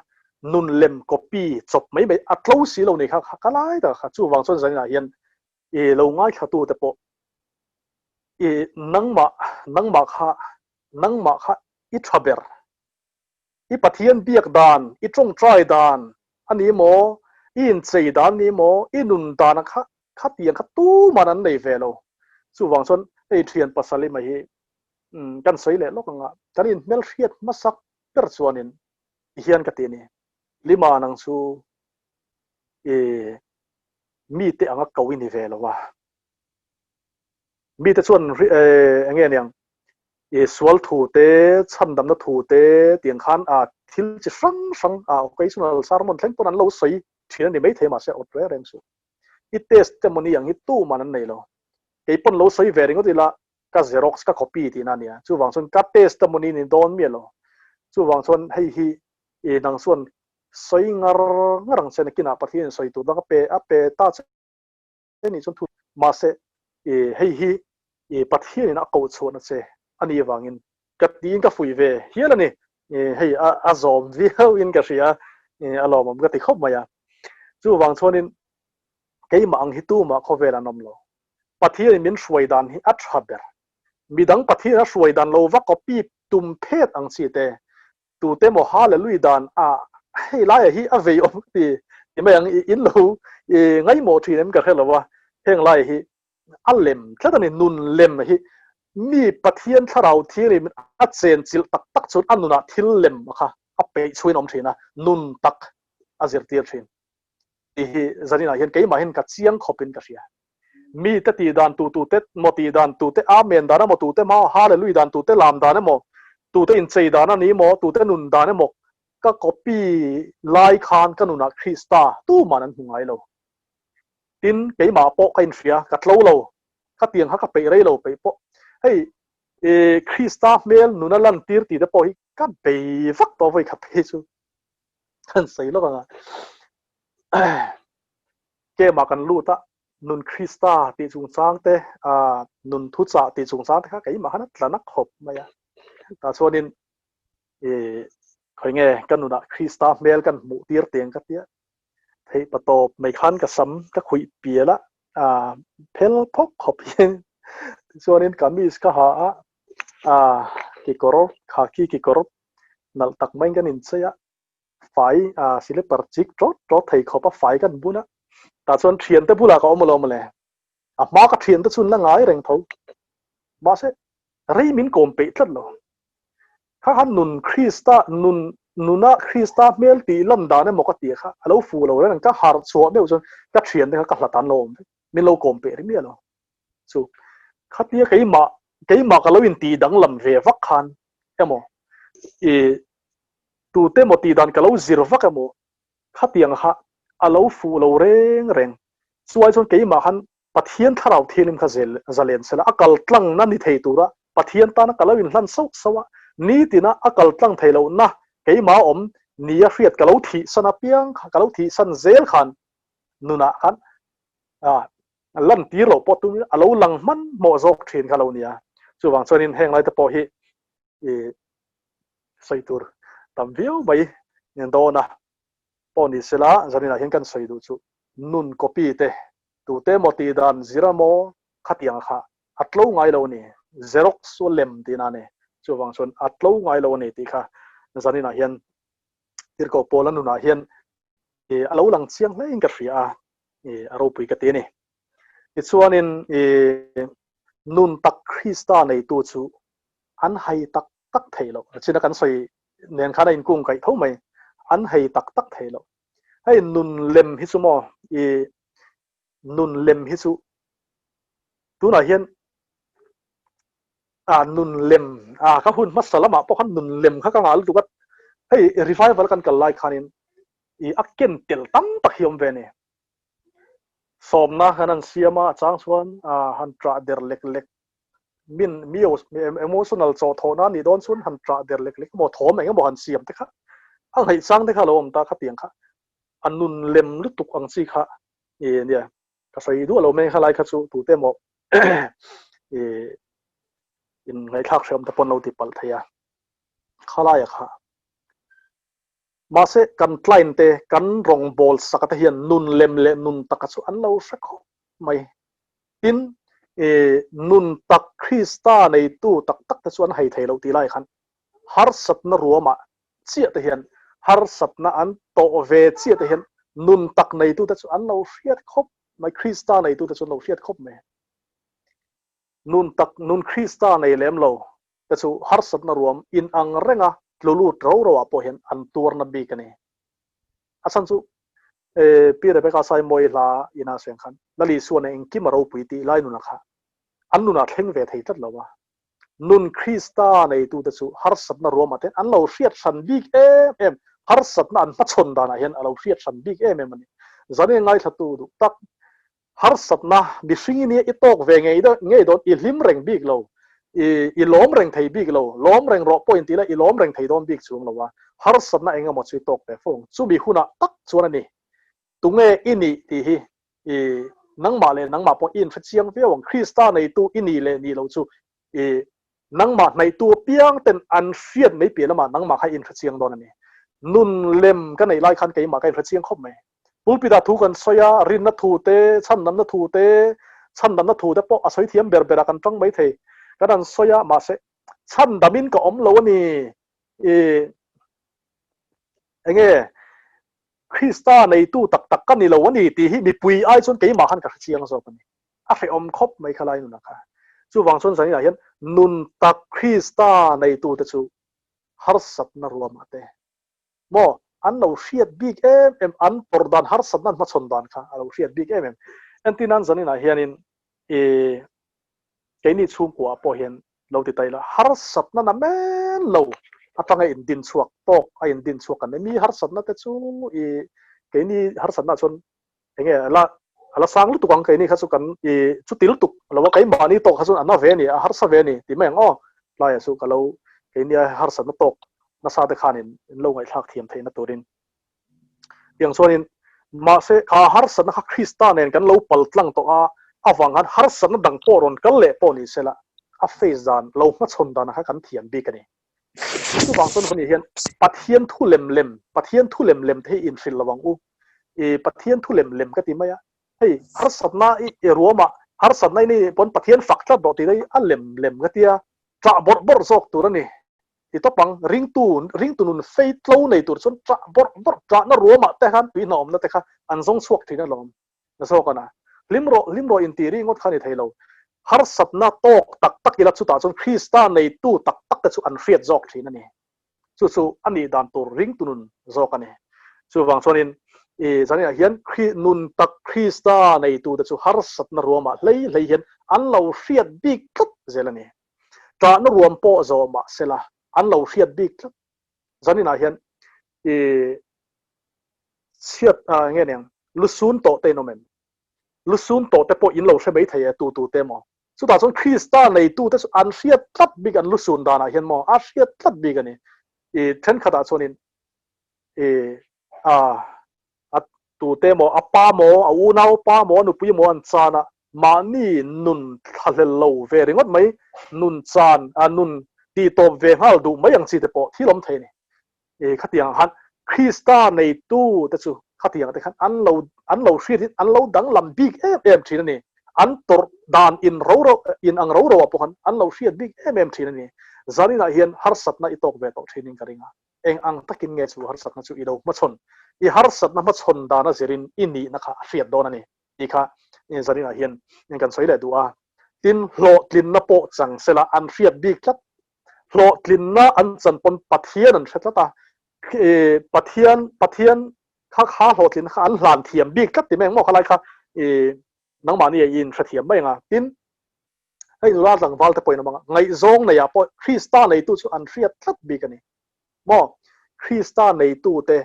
nun lem copy chawp mai mai a tlo si lo nei kha ka lai tak kha. Chuvang chuan Zaninah hian i lo ngaithla te pawh i nangmah nangmah kha nangmah kha i tha ber. I Pathian biak dan, i tawngtai dan a ni maw, i inchei dan ni maw, i nun dan a kha khatiang kha tuman an nei ve lo. Chuvang chuan hei thian pasal i mai hi kan sawi leh lawk ang a, kan inhmelhriat hmasak ber chuanin ti hian ka ti a ni. Lima nang chu i mite anga ko i ni ve lo a. Mite chuan eng nge niang i sual thu te, chhandamna thu te tiang khan a thil chi hrang hrang a occasional sermon thleng pawn an lo sawi thin a ni maithei mahse awt reng reng suh. I testimony ang hi tuman an nei lo. Kei pawn lo sawi ve ringawt ila ka xerox ka copy tihna a nia. Chuvang chuan ka testimony ni dawn miah lo. Chuvang chuan hei hi i nang chuan sawi ngar ngar ang che nakinah Pathianin sawi tur dang a pe a pe ta che. nih chuan thu mahse i hei hi i Pathianin a koh chhuahna che a nih avangin ka tiin ka fuih ve hial a ni. I hei a a zawm viau in ka hria i a lawmawm ka ti khawp mai a. Chuvang chuanin keimah ang hi tumah khawvel an awm lo. Pathianin min hruai dan hi a tha ber. Midang Pathian a hruai dan lo va copy tum phet ang chi te tute maw Hallelujah dan a hei laiah hi a vei awm ka ti ti mai ang i in lo i ngaihmawh thin em ka hre lo a, heng laiah hi a lem tlat a ni, nun lem hi mi Pathian thlarau thianghlim a chen chilh tak tak chuan a nunah thil lem kha a peih chhuin a awm thin a, nun tak a zirtir thin tih hi zaninah hian keimah hian ka chiang khawpin ka hria. Mi te tih dan tu tu te maw tih dan tu te amen dan emaw tu te hma hallelujah dan tu te lam dan emaw tu te inchei dan a ni maw tu te nun dan emaw ka copy lai khan ka nunah Krista tuman an hmu ngai lo. Tin keimah pawh ka inhria ka tlo lo ka tiang kha ka peih rei lo peih pawh hei i Krista hmel nuna lantir tih te pawh hi ka bei vak tawh vawi khat phei chu kan sawi lawk ang a. Kemah kan lut a, nun Krista tih chungchang te, nun thuchah tih chungchang te kha keimah khan a tla na khawp mai a. Tah chuanin i khawi nge ka nunah Krista hmel kan hmuh tir teng ka tia. Theih pa tawp mai khan ka sam ka khuih pial a, phel phawk khawp hian tichuanin kamis ka ha a, kekawr khaki kekawr nalh tak maiin kan inchei a. fai a slipper chik tawt tawt thei khawp a fai kan bun a tah chuan thiante bulah ka awm alawm mawle. A hma ka thian te chu an la ngai reng tho. Mahse, rei min kawm peih tlat lo. Kha khan nun Krista nun nuna Krista hmel tih lan dan emaw ka ti kha a lo fuh lo reng ang. Ka harh chhuah meuh chuan ka thian te kha ka hlat an lo awm vek. Min lo kawm peih ri miah lo. Chu khatia keimah keimah ka lo intih danglam ve vak khan emaw i tute emaw tih dan ka lo zir vak emaw khatiang kha a lo fuh lo reng reng. Chuai chuan keimah khan Pathian thlarau thianghlim kha zel zalen sela a kal tlangna ni thei tura Pathian tana ka lo inhlan sauh sauh a, nitina a kal tlang thei lohna keimah awm nia hriat ka lo thihsan apiang kha ka lo thihsan zel khan nunah khan lan tir loh pawh tum a lo lang hmanhmawh zawk thin kha lo nia. Chuvang chuanin heng laite pawh hi i sawi tur tam viau mai dawn a pawh ni sela zaninah hian kan sawi duh chu nun copy te tute maw tih dan zir a maw khatiang kha a tlo ngai lo a ni xerox chu lem tihna a ni chuvang chuan a tlo ngai lo a ni tih kha zaninah hian tirhkoh Paula nunah hian a lo lang chiang hle in ka hria a a ropui ka ti a ni. Tichuanin nun tak Krista neitu chu an hei tak tak thei lo. China kan sawi nen khan a inkung kaih tho mai. An hei tak tak thei lo. Hei nun lem hi chu maw i nun lem hi chu tunah hian a nun lem a ka hun hmasa lamah pawh khan nun lem kha ka ngah lutuk a. Hei revival kan kal lai khanin i a ken tel tam tak hi awm ve a ni. Sawmna kan han siam a, a chang chuan a han ṭah der lek lek min mi emotional chaw thawh na nih dawn chuan han ṭah der lek lek emaw thawm eng emaw han siam te kha a ngaih chang te kha a lo awm ta khatiang kha a nun lem lutuk ang chi kha i nia ka sawi duah lo mai kha lai kha chu tute emaw i in ngaihthlak hreawm te pawn lo ti palh thei a khalaia kha mahse kan client te kan rawngbawl saka te hian nun lem leh nun taka chu an lo hre khawp mai. Tin, nun tak Krista neitu tak tak te chu an hei thei lo tih lai khan harsatna ruamah chiah te hian harsatna an tawh ve chiah te hian nun tak neitu te chu an lo hriat khawp mai, Krista neitu te chu an lo hriat khawp mai. Nun tak, nun Krista nei lem lo te chu harsatna ruam inang renga tlu lut ro ro ah pawh hian an tuarna bik a ni. A chhan chu Pi Rebecca Saimawi hla ina sawi ang khan Lal Isuan engkim a ropui tih lai nuna kha an nunah thleng ve thei tlat lo a. Nun Krista neitute chu harsatna ruamah te an lo hriat hran bik em em, harsatna an hmachhawn danah hian a lo hriat hran bik em em a ni. Zane ngaithlatu duh tak Harsatna mihring i nia i tawk ve ngei ngei dawn, i hlim reng bik lo, i i lawm reng thei bik lo, lawm reng rawh pawh intih la i lawm reng thei dawn bik chuang lo a, harsatna eng emaw chu i tawk ve fo ang. Chumi hunah tak chuan a ni, tunge i nih tih hi i nangmah leh nangmah pawh i inhre chiang viau ang. Krista neitu i nih leh nih loh chu i nangmah hnaihtu apiang ten an hriat mai piah lamah nangmah kha i inhre chiang dawn a ni. Nun lem ka neih lai khan keimah ka inhre chiang khawp mai. Pulpit-ah thu kan sawi a, rinna thu te, chhandamna thu te, chhandamna thu te pawh a sawi thiam ber berah kan tang mai thei. Kan han sawi a, mahse chhandamin ka awm lo a ni. I enge Krista neitu tak tak ka ni lo a ni tih hi mipui ai chuan keimah khan ka hre chiang zawk a ni. A hrehawm khawp mai kha lai nunah kha. Chuvang chuan zaninah hian nun tak Krista neitu te chu harsatna ruamah te maw an lo hriat bik em em, an tawrh dan harsatna an hmachhawn dan kha a lo hriat bik em em. Entirnan zaninah hianin i keini chhungkuaah pawh hian lo ti ta ila harsatna na men lo atanga indin chhuak tawk a indin chhuak kan nei. Mi harsatna te chu i keini harsatna chuan enge a la a la sang lutuk ang keini kha chu kan i chuti lutuk lo a keimahni tawk kha chuan a na ve a ni a harsa ve a ni tih mai ang aw tlaiah chu ka lo keini a harsatna tawk nasa te khanin in lo ngaihthlak thiam theihna turin tiang chuanin mahse kha harsatna kha Krista nen kan lo pal tlang tawh a avang khan harsatna dang pawh rawn kal leh pawh ni sela a face dan lo hmachhawn dan kha kan thiam bik a ni. Chuvang chuan huni hian Pathian thu lem lem, Pathian thu lem lem te hi inhrilh lo ang u. I Pathian thu lem lem ka ti mai a, hei harsatna i i ruamah harsatna i nei pawn Pathian fak tlat rawh tih hi a lem lem ka tia, ṭah bawrh bawrh zawk tur a ni. Ti tawp ang, ringtu, ringtu nun fei tlo nei tur chuan ṭah bawrh bawrh, ṭahna ruamah te khan tui hnawmna te kha an zawng chhuak thin alawm. Zawk a na. Hlim rawh, hlim rawh intih ringawt kha a ni thei lo. Harsatna tawk tak tak ila chutah chuan Krista neitu tak tak te chu an hriat zawk thin a ni. Chu chu a nih dan tur ringtu nun zawk a ni. Chuvang chuanin i zaninah hian nun tak Krista neitu te chu harsatna ruamah hlei hlei hian an lo hriat bik tlat zel a ni. Ṭahna ruam pawh zawh mah sela an lo hriat bik tlat. Zaninah hian i chhiat nge niang lusun tawh te in awm em? Lusun tawh te pawh in lo hre mai thei e tu tu te maw? Chutah chuan Krista neitu te chu an hriat tlat bik an lusun danah hian maw a hriat tlat bik a ni. I thenkhatah chuanin i a a tute maw a pa maw a unau pa maw a nupui maw an chan a mahni nun thlahlel lo ve ringawt mai nun chan a nun tih tawp ve nghal duh mai ang chi te pawh thil awm thei a ni. E khatiang ang khan Krista neitu te chu khatiang te khan an lo an lo hriat in an lo danglam bik em em thin a ni. An tawrh dan in ro ro in ang ro ro ah pawh khan an lo hriat bik em em thin a ni. Zaninah hian harsatna i tawk ve tawh thin in ka ring a. Eng ang takin nge chu harsatna chu i lo hmachhawn? I harsatna hmachhawn dana zirin i nihna kha a hriat dawn a ni tih kha zaninah hian kan sawi leh duh a. Tin, hlawhtlinna pawh chang sela an hriat bik tlat hlawhtlinna an chan pawn Pathian an hre tlat a, Pathian Pathian kha kha hlawhtlinna kha an hlan thiam bik tlat ti mai ang maw khalai kha nangmahni i in hrethiam mai ang a, tin hei nula tlangval te pawhin awm ang a, ngaihzawng nei ah pawh Krista neitu chu an hriat tlat bik a ni maw, Krista neitu te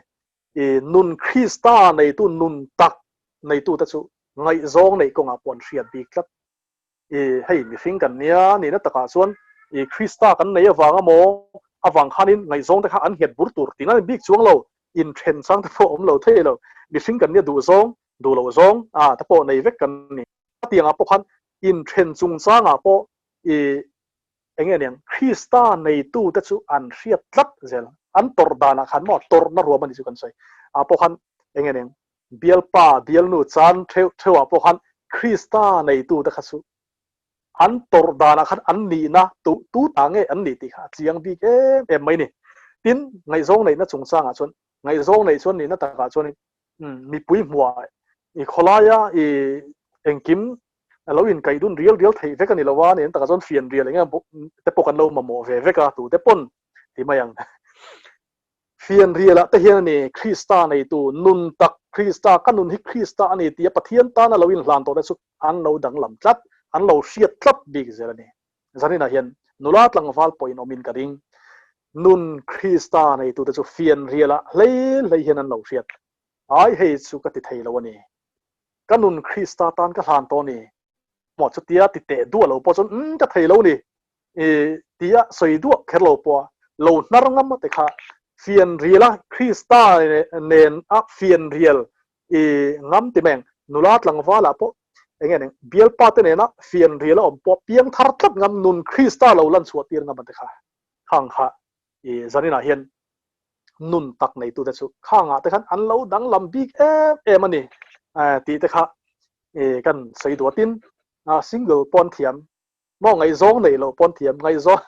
nun Krista neitu nun tak neitu te chu ngaihzawng neih kawngah pawh an hriat bik tlat. I hei mihring kan nia nihna takah chuan i Krista kan nei avang amaw avang khanin ngaihzawng te kha an nghet bur tur tihna ni bik chuang lo inthen chang te pawh awm lo thei lo mihring kan nia duh zawng duh loh zawng a te pawh nei vek kan ni hetiangah pawh khan inthen chungchangah pawh i enge niang Krista neitu te chu an hriat tlat zel an tawrh danah khan maw tawrhna ruam ani chu kan sawi ah pawh khan enge niang Bialpa, bialnu chan theuh theuhah pawh khan Krista neitute kha chu an tawrh danah khan an nihna tu tu ta nge an nih tih kha a chiang bik em em mai ni. Tin, ngaihzawng neihna chungchangah chuan ngaihzawng neih chuan nihna takah chuan mipui hmuah i khawlaia i engkim a lo inkaih dun rial rial theih vek a ni lo a, nihna takah chuan fian rial eng emaw te pawh kan lo mamawh ve vek a, tute pawn ti mai ang. Fianrialah te hian a ni, Krista neitu, nun tak, Krista, ka nun hi Krista a ni tia Pathian tana lo inhlan tawhte chu an lo danglam tlat, an lo hriat tlat bik zel a ni. Zaninah hian nula tlangval pawhin awmin ka ring. Nun Krista neitute chu fianrialah hlei hlei hian an lo hriat. Ai hei chu ka ti thei lo a ni. Ka nun Krista tan ka hlan tawh a ni. Maw chutia ti teh duah lo pawh chuan umm ka thei lo ni. I tia sawi duah kher lo pawh a lo hnar ngam a te kha fianrial a Krista nen a fianrial i ngam ti meng nula tlangval ah pawh enge ning bialpa te nena fianrial a awm pawh piang thar tlat ngam nun Krista lo lan chhuah tir ngam a te kha khang kha i zaninah hian nun tak neitu te chu khangah te khan an lo danglam bik em em a ni tih te kha kan sawi duah tin single pawn thiam Maw ngaihzawng neih loh pawn thiam ngaihzawng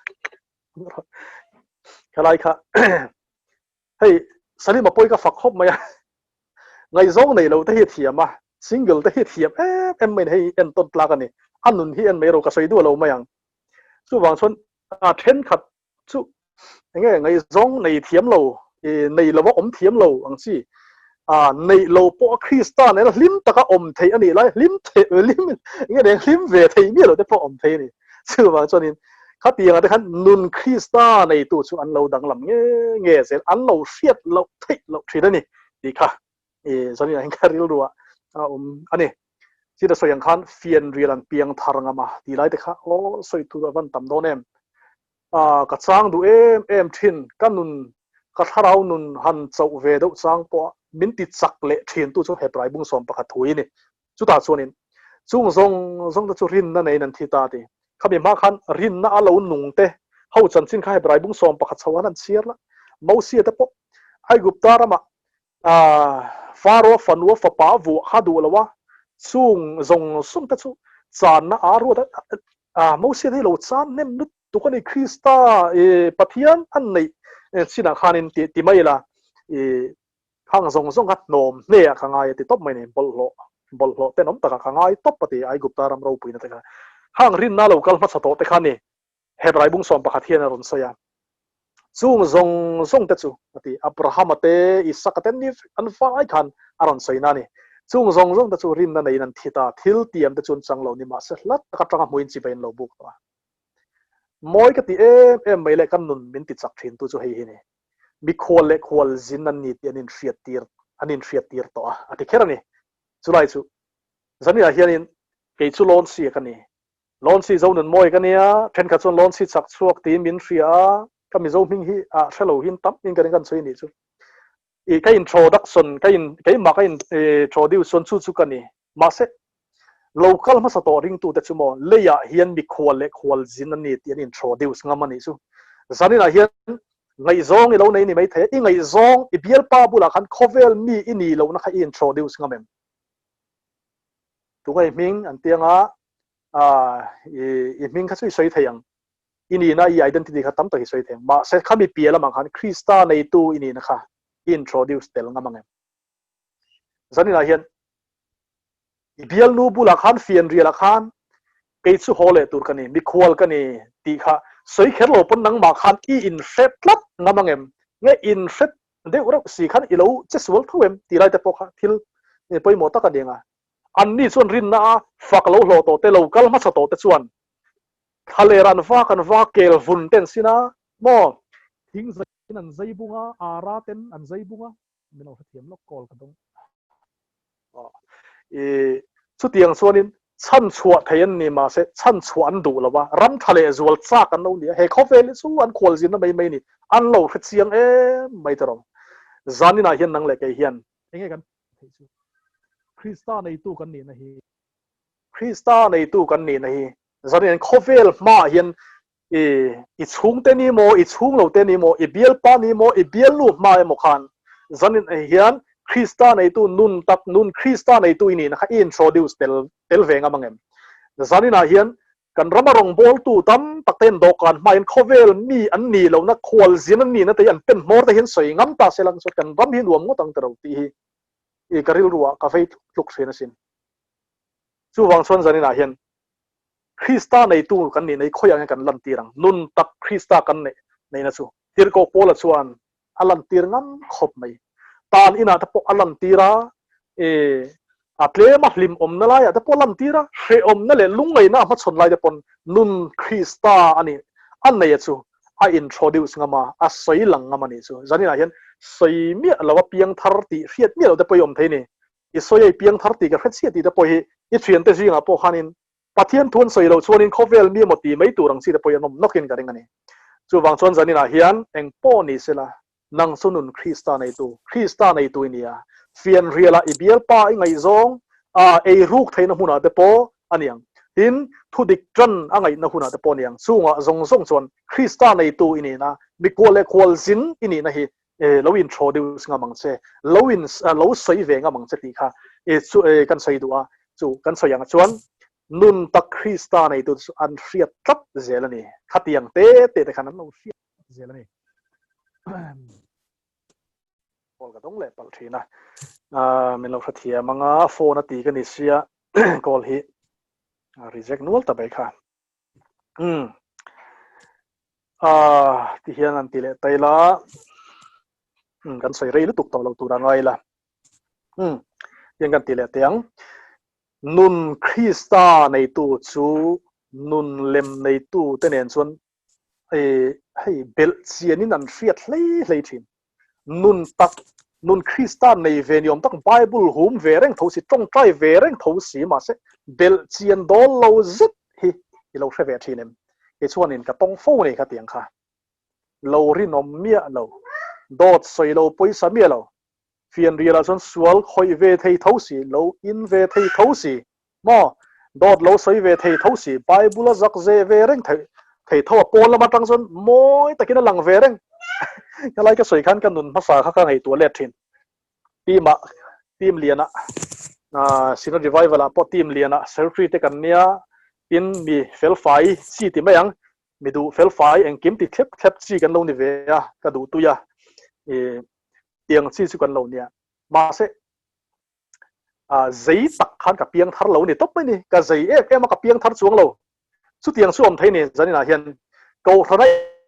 khalai kha hei Salima pawi ka fak khawp mai a ngaihzawng neih loh te hi thiam a single te hi thiam em em mai hei entawn tlak a ni a nun hi en mai ro ka sawi duah lo mai ang chuvang chuan a thenkhat Chu enge ngaihzawng nei thiam lo, i nei lova awm thiam lo ang chi. A neih lo pawh a Krista nena hlim taka awm theih a nih lai, hlim theih, hlim, enge neng hlim ve theih miah lo te pawh awm thei a ni. Chuvang chuanin khatiangah te khan nun Krista neitu chu an lo danglam nge nge zel, an lo hriat loh theih loh thin a ni tih kha i zaninah hian ka rilruah a awm a ni. Chita sawi ang khan fianrial an piang thar ngam a tih lai te kha aw sawi tur a van tam dawn em. A ka chang duh em em thin, ka nun, ka thlarau nun han chauh ve deuh chang pawh a min ti chak leh thin tu chu Hebrai bungsawm pakhat thu hi a ni. Chutah chuanin chung zawng zawng te chu rinna neiin an thi ta a ti. Khami hma khan rinna a lo nung te ho chanchin kha Hebrai bungsawm pakhat chho han an chhiar la. Mosia te pawh Aigupta ramah Faro fanua fapa vuah kha duh lo a, chung zawng zawng te chu channa aa ruat a, Mosia hi lo chan hnem lutuk a ni, Krista Pathian an neih chinah khanin ti mai ila, khang zawng zawng kha hnawm hne ah ka ngai a ti tawp mai ni, bawlhhlawh. Bawlhhlawh tenawm takah ka ngai tawp a ti Aigupta ram ropuina te kha. Khang rinna lo kal hmasa tawh te kha ni Hebrai bung 11 hian a rawn sawi a. Chung zawng zawng te chu a ti Abrahama te Isaka te ni an vai khan a rawn sawi na a ni. Chung zawng zawng te chu rinna neiin an thi ta, thil tiam te chu an chang lo ni mahse hla tak atanga hmuin chibai an lo buk tawh a. Mawi ka ti em em mai leh kan nun min ti chak thin tu chu hei hi ni. Mikhual leh khual zin an ni tih an inhriattir an inhriattir tawh a, a ti kher a ni. Chulai chu Zaniah hianin kei chu Lawnsi a ka ni. Lawnsi Zonunmawi ka nia, thenkhat chuan Lawnsi chak chhuak tiin min hria a, ka Mizo hming hi ah hre lo hin tam in ka ring kan sawi nih chu. I ka introduction ka in keimah ka introduce chuan chu chu ka ni. Mahse, lo kal hmasa tawh ringtute chu maw leiah hian mikhual leh khualzin an ni tih an introduce ngam a nih chu. Zaninah hian ngaihzawng i lo nei ni maithei a, i ngaihzawng i bialpa bulah khan khawvel mi i nih lohna kha i introduce ngam em? Tunge i hming an ti anga, i hming kha chu i sawi thei ang, i nihna i identity kha tam tak i sawi thei ang. Mahse, khami piah lamah khan Krista neitu i nihna kha i introduce tel ngam ang em? Zaninah hian i bialnu bulah khan fianrialah khan kei chu haw leh tur ka ni, mikhual ka ni tih kha sawi kher lo pawn nangmah khan i inhre tlat ngam ang em? Nge inhre deuh reuh si khan i lo che sual tho em tih lai te pawh kha thil pawimawh tak a ni ang a. Anni chuan rinna a fak lo hlawh tawh te, lo kal hmasa tawh te chuan thlaler an vak an vak kel vun te an sin a maw? Thing zaiin an zai bung a, ara ten an zai bung a, min lo hrethiam lawk call ka dawng i chutiang chuanin chhan chhuah thei an ni mahse chhan chhuah an duh lo a ram tha leh zual chak an lo ni a he khawvel hi chu an khual zinna mai mai ni an lo hre chiang em mai tawh zaninah hian nang leh kei hian enge kan theih chu Krista neitu kan nihna hi Krista neitu kan nihna hi zanin khawvel hmaah hian I i chhungte ni maw, i chhung lo te ni maw, i bialpa ni maw, i bialnu hma emaw khan zanin hian Krista neitu nun tak nun Krista neitu i nihna kha i introduce tel tel ve ngam ang em? Zaninah hian kan rama rawngbawltu tam tak tein dawhkan hmain khawvel mi an nih lohna khualzin an nihna te hi an pen hmawr te hian sawi ngam ta se lang chuan kan ram hi nuam ngawt ang tiro tih hi i ka rilruah ka vei tluk tluk thin asin. Chuvang chuan zaninah hian Krista neitu kan nih nei khawiah nge kan lantir ang? Nun tak Krista kan neih neihna chu Tirhkoh Paula chuan a lantir ngam khawp mai. Tan inah te pawh a lantir a, e, a tlema hlim awmna laiah te pawh a lantir a, hrehawmna leh lungngaihna a hmachhawn lai te pawn nun Krista a nih a neia chu a introduce ngam a, a sawi lang ngam a nih chu. Zaninah hian sawi miah lo a piangthar tih hriat miah lo te pawh i awm thei ni. I sawi a i piangthar tih ka hre chiah tih te pawh hi i thiante zingah pawh khanin Pathian thu an sawi loh chuanin khawvel mi emaw ti mai tur ang chi te pawh hi an awm nawkin ka ring a ni. Chuvang chuan zaninah hian eng pawh ni sela, nang chu nun Krista neitu, Krista neitu i ni a, fianrialah i bialpa i ngaihzawng a ei ruk theihna hmunah te pawh a ni ang. Tin, thu dik tan a ngaihna hunah te pawh a ni ang. Chungah zawng zawng chuan Krista neitu i nihna, mikhual leh khualzin i nihna hi lo introduce ngam ang che, lo in lo sawi ve ngam ang che tih kha chu kan sawi duh a, chu kan sawi ang chuan nun tak Krista neitu chu an hriat tlat zel a ni. Khatiang te te te khan an lo hriat tlat zel a ni. Call ka dawng leh palh thin a, min lo hrethiam anga phone a ti ka ni sia call hi reject nual ta mai kha. Umm ah ti hian an ti leh ta ila umm kan sawi rei lutuk tawh lo tur a ngai ila umm tiang kan ti leh teh ang nun Krista neitu chu nun lem neitu te nen chuan eh hei belh chianin an hriat hlei hlei thin. Nun tak, nun Krista nei ve ni awm tak, Bible hum ve reng tho si, tawngtai ve reng tho si, mahse belh chian dawl lo zet hi i lo hre ve thin em? Kei chuanin ka tawng fo nei kha tiang kha. Lo rinawm miah lo, dawt sawi lo pawisa miah lo, fianrialah chuan sual khawih ve thei tho si, lo in ve thei tho si, Maw? Dawt lo sawi ve thei tho si, Bible a zak zeh ve reng thei thei tho a, pawn lam atang chuan mawi takin a lang ve reng. Helai ka sawi khan ka nun hmasa kha ka ngaihtuah let thin. Team ah, team lian ah, ah Synod Revival ah pawh team lian ah secretary te kan nia, tin mi felfai chi ti mai ang, mi duh felfai engkim ti thlep thlep chi kan lo ni ve a, ka duh tui a, ih tiang chi chu kan lo nia. Mahse. Zei tak khan ka piang thar lo ni tawp mai ni. Ka zei em em a, ka piang thar chuang lo. Chutiang chu awm thei ni zaninah hian Kohhrana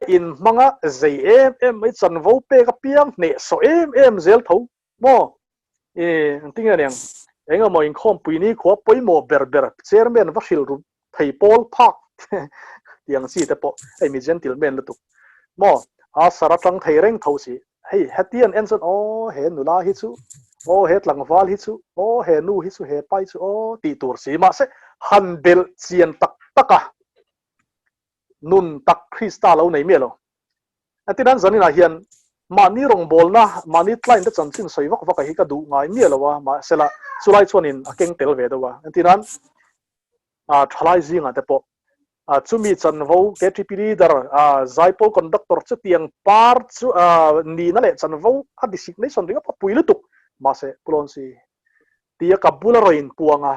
in hmanga zei em em mai chanvo pek apiang hnehsawh em em zel tho maw? I engtin nge niang? Engemaw inkhawmpui ni khua pawimawh ber ber chairman va hrilh ru thei pawl phak tiang chi te pawh hei mi gentleman lutuk maw a sar atang thei reng tho si hei heti an en chuan aw he nula hi chu aw he tlangval hi chu aw he nu hi chu he pa hi chu aw tih tur si mahse han belh chian tak tak a nun tak Krista lo nei miah lo Atinan zaninah hian mahni rawngbawlna mahni client te chanchin sawi vak vak a hi ka duh ngai miah lo a mahsela chulai chuanin a keng tel ve deuh a atinan thalai zingah te pawh chumi chanvo KTP leader zaipawl conductor chutiang par chu nihna leh chanvo a designation ringawt a pui lutuk mahse Pu Lonsi tia ka bula rawn inpuang a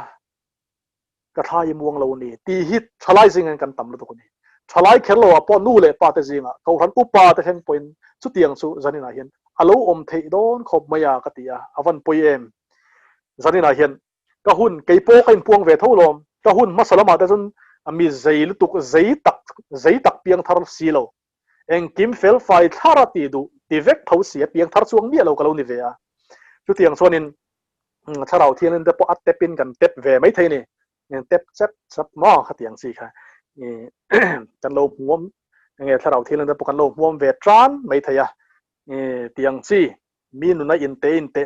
ka thlai i muang lo ni tih hi thalai zingin kan tam lutuk a ni. Thalai kher lo ah pawh nu leh pa te zingah Kohhran upa te thleng pawhin chutiang chu zaninah hian a lo awm theih dawn khawp mai a ka ti a, a van pawi em. Zaninah hian ka hun kei pawh ka inpuang ve tho lawm, ka hun hmasa lamah te chuan mi zei lutuk zei tak zei tak piang thar si lo, engkim fel fai thlar a tih duh ti vek tho si a piang thar chuang miah lo ka lo ni ve a. Chutiang chuanin thlarau thianghlim te pawh a tep in kan tep ve mai thei ni tep chep chep maw khatiang chi kha kan lo hmuam nge thlarau thianghlim te pawh kan lo hmuam ve tan mai thei a tiang chi mi nuna in te in te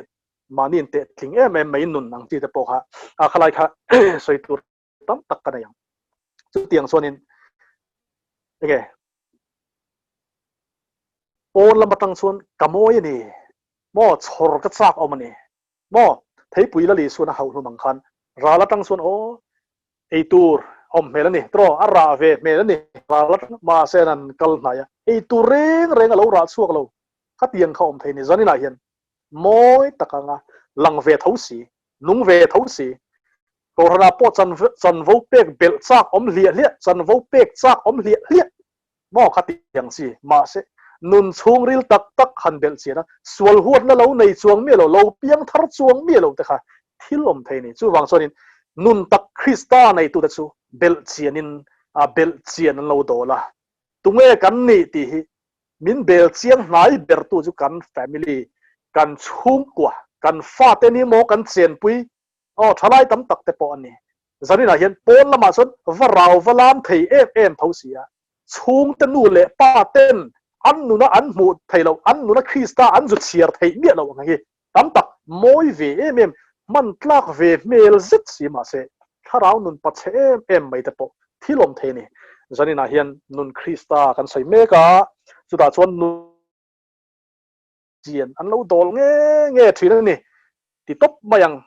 mahni in te tling em em mai nun ang chi te pawh kha a khalai kha sawi tur tam tak ka nei ang chutiang chuanin enge pawn lam atang chuan ka mawi a ni maw chhawr ka chak awm a ni maw theipui la li suan a hauh hlum ang khan ral atang chuan aw ei tur awm hmel a ni tiraw a rah ve hmel a ni ral atang mahse an kal hnai a ei tur reng reng a lo rah chhuak lo khatiang kha awm thei ni zaninah hian mawi tak anga lang ve tho si nung ve tho si Kohhranah pawh chanvo pek belh chak awm hliah hliah, chanvo pek chak awm hliah hliah maw kha ti ang chi. Mahse, nun chhungril tak tak han belh chian a, sual huatna lo nei chuang miah lo, lo piang thar chuang miah lo te kha thil awm thei a ni. Chuvang chuanin nun tak Krista neitute chu belh chianin belh chian an lo dawl a. Tunge kan nih tih hi min bel chiang hnai bertu chu kan family, kan chhungkua, kan fate ni maw kan chenpui Aw, thalai tam tak te pawh a ni. Zaninah hian pawn lamah chuan va rau va lam thei em em tho si a. Chhungte nu leh pa ten an nuna an hmuh theih loh, an nuna Krista an zu chhiar theih miah loh ang hi tam tak mawi ve em em, hman tlak ve hmel zet si mahse thlarau nun pachhe em em mai te pawh thil awm thei a ni. Zaninah hian nun Krista kan sawi mek a, chutah chuan nun. Chian an lo dawl nge nge thin a ni ti tawp mai ang.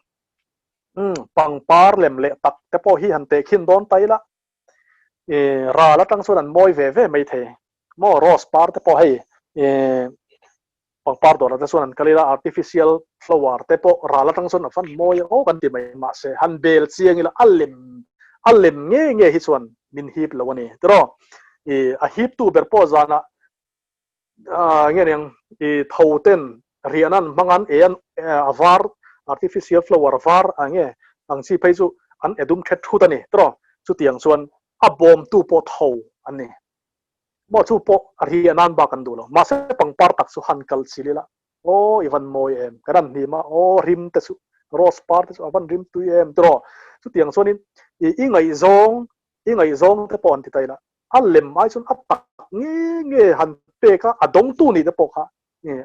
Umm pangpar lem leh tak te pawh hi han tehkhin dawn ta ila i ral atang chuan an mawi ve ve mai thei maw rose par te pawh hei i pangpar dawrah te chuan an kal ila artificial flower te pawh ral atang chuan a fan mawi ang aw kan ti mai mahse han bel chiang ila a lem a lem nge nge hi chuan min hip lo a ni tiraw i a hip tu ber pawh zanah nge niang i tho ten riahna an hmang an e an a var artificial flower var a nge ang chi phei chu an edum thet thut a ni tiraw chutiang chuan a bawmtu pawh tho an ni maw chu pawh a riah nan bak an duh lo mahse pangpar tak chu han kal chil ila aw i van mawi em kan han hnim a aw rim te chu rose par te chu a van rim tui em tiraw chutiang chuanin i i ngaihzawng i ngaihzawng te pawh an ti ta ila A lem ai chuan a tak nge nge han pek a, a dawngtu nih te pawh kha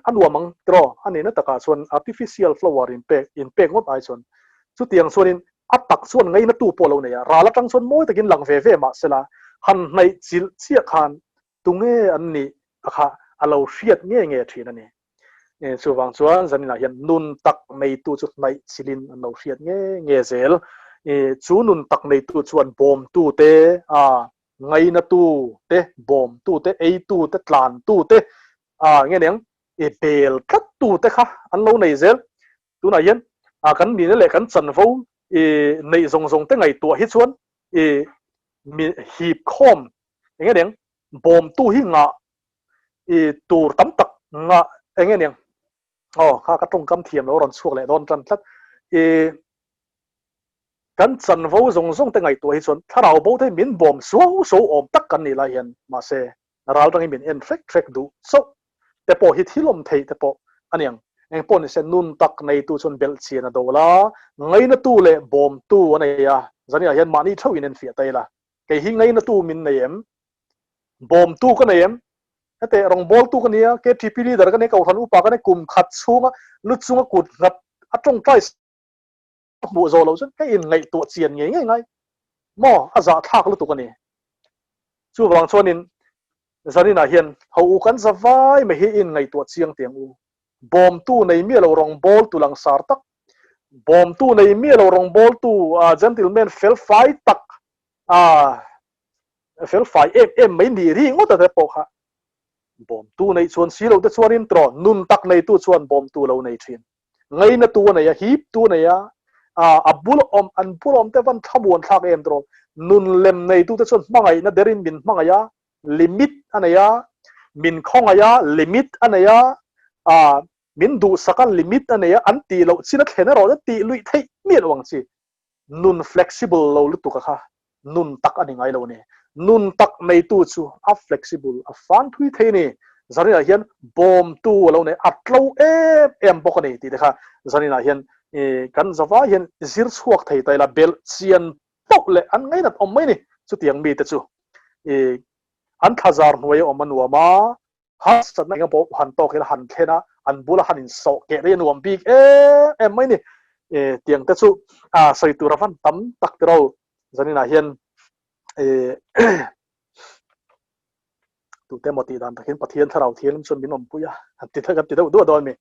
a nuam ang tiraw? A nihna takah chuan artificial flower in pek in pek ngawt ai chuan chutiang chuanin a tak chuan ngainatu pawh lo nei a, ral atang chuan mawi takin lang ve ve mah sela han hnaih chilh chiah khan tunge an nih a kha a lo hriat nge nge thin a ni. Chuvang chuan zaninah hian nun tak neitu chu hnaih chilhin an lo hriat nge nge zel. Chu nun tak neitu chuan bawmtu te, ngainatu te, bawmtu te, eitu te, tlantu te, nge niang bel tlattu te kha an lo nei zel. Tunah hian kan nihna leh kan chanvo neih zawng zawng te ngaihtuah hi chuan mi hip khawm enge niang bawmtu hi ngah i tur tam tak nga enge niang aw kha ka tawngkam thiam lo rawn chhuak leh dawn tan tlat i. Kan chanvo zawng zawng te ngaihtuah hi chuan thlarau bo te hi min bawm suau suau awm tak kan nih lai hian mahse ral tangin min en hrek hrek duh chauh te pawh hi thil awm theih te pawh a ni ang. Eng pawh nise nun tak neitu chuan belh chian a do la, ngainatu leh bawmtu a nei a, zaniah hian mahni theuh in enfiah ta ila. Kei hi ngainatu min nei em? Bawmtu ka nei em? Hete rawngbawltu ka nia, KTP leader ka nia, Kohhran upa ka nia, kum khat chhunga lu chunga kut nghat a tawngtai hmuh zawh loh chuan ka inngaihtuah chian ngei ngei ngai maw? A zahthlak lutuk a ni. Chuvang chuanin zaninah hian ho u kan za vai mai hi inngaihtuah chiang teh ang u. Bawmtu nei miah lo rawngbawltu langsar tak, bawmtu nei miah lo rawngbawltu gentleman felfai tak, felfai em em mai nih ri ngawt ate pawh kha bawmtu neih chuan si lo te chuanin tawh nun tak neitu chuan bawmtu lo nei thin. Ngainatu a nei a, hiptu a nei a, a bul awm, an bul awm te van thlamuan thlak em tawh. Nun lem neitu te chuan hmangaihna derin min hmangaih a, limit a nei a, min khawngaih a, limit a nei a, min duhsak a, limit a nei a, an tih loh chin a thlen erawh chuan tih luih theih miah loh ang chi. Nun flexible lo lutuk a kha nun tak a ni ngai lo a ni. Nun tak neitu chu a flexible, a fan thui thei a ni. Zaninah hian bawmtu a lo nei, a tlo em em bawk a ni tih te kha zaninah hian kan zavai hian zir chhuak thei ta ila, belh chian pauh leh an ngainat awm mai a ni. Chutiang mite chu an thlazar hnuai a awm a nuam a, Harsatna eng pawh han tawk ila han thlen a, an bula han insawh keh rih a nuam bik em em mai ni. E, tiang te chu a sawi tur a van tam tak tiro zaninah hian e, tute maw tih dan takin Pathian thlarau thianghlim chuan min awmpui a, han ti kan ti deuh duah dawn mi.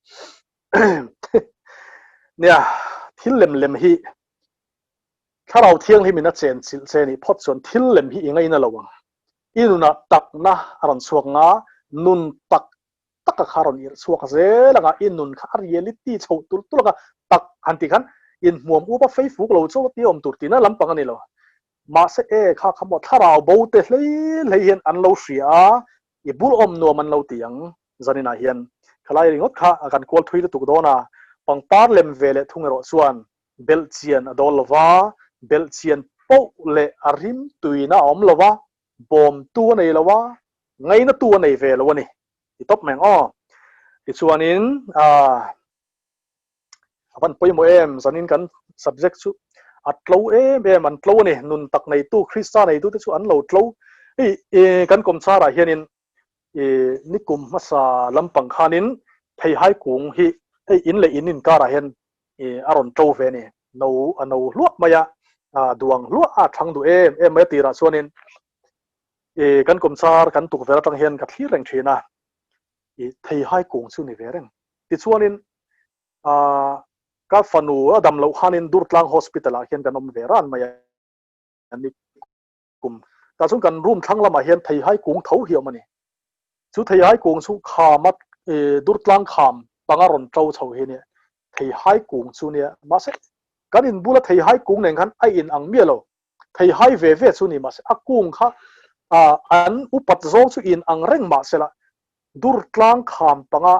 Nia, thil lem lem hi thlarau thianghlimin a chen chilh che nih phawt chuan thil lem hi i ngaina lo ang. I nunah takna a rawn chhuak nga, nun tak taka kha a rawn irh chhuak zel anga i nun kha a reality chhoh tulh tulh anga tak han tih khan inhmuam up a fei fuk lo chauh tih awm tur tihna lampang a ni lo. Mahse e kha kha maw thlarau bo te hlei hlei hian an lo hria a, i bul awm nuam an lo ti ang zaninah hian khalai ringawt kha a kan kual thui lutuk dawn a, pangpar lem ve leh thung erawh chuan Belhchian a dawl lo va, belhchian poh leh a rim tuina a awm lo va, bawmtu a nei lo a, ngainatu a nei ve lo a ni. Ti tawp mai ang aw. Tichuanin a van pawimawh em, zanin kan subject chu a tlo em em, an tlo a ni. Nun tak neitu, Krista neitute chu an lo tlo. Hei kan kawmcharah hianin nikum hmasa lampang khanin theihai kung hi hei in leh in inkarah hian i a rawn to ve a ni. No a no hluah mai a, a duang hluah a thang duh em em mai a tirah chuanin i kan kawmchar kan tukverh atang hian ka thlir reng thin a, i theihai kung chu ni ve reng. Tichuanin a ka fanu a dam loh khanin Durtlang Hospital ah hian kan awm ve ran mai a ni. Kum tah chuan kan room thlang lamah hian theihai kung tho hi a awm a ni. Chu theihai kung chu khama durtlang kham panga rawn to chho hi nia. Theihai kung chu nia. Mahse kan in bula theihai kung nen khan a in ang miah lo. Theihai ve ve chu ni mahse a kung kha an upat zawng chu in ang reng mahsela durtlang kham panga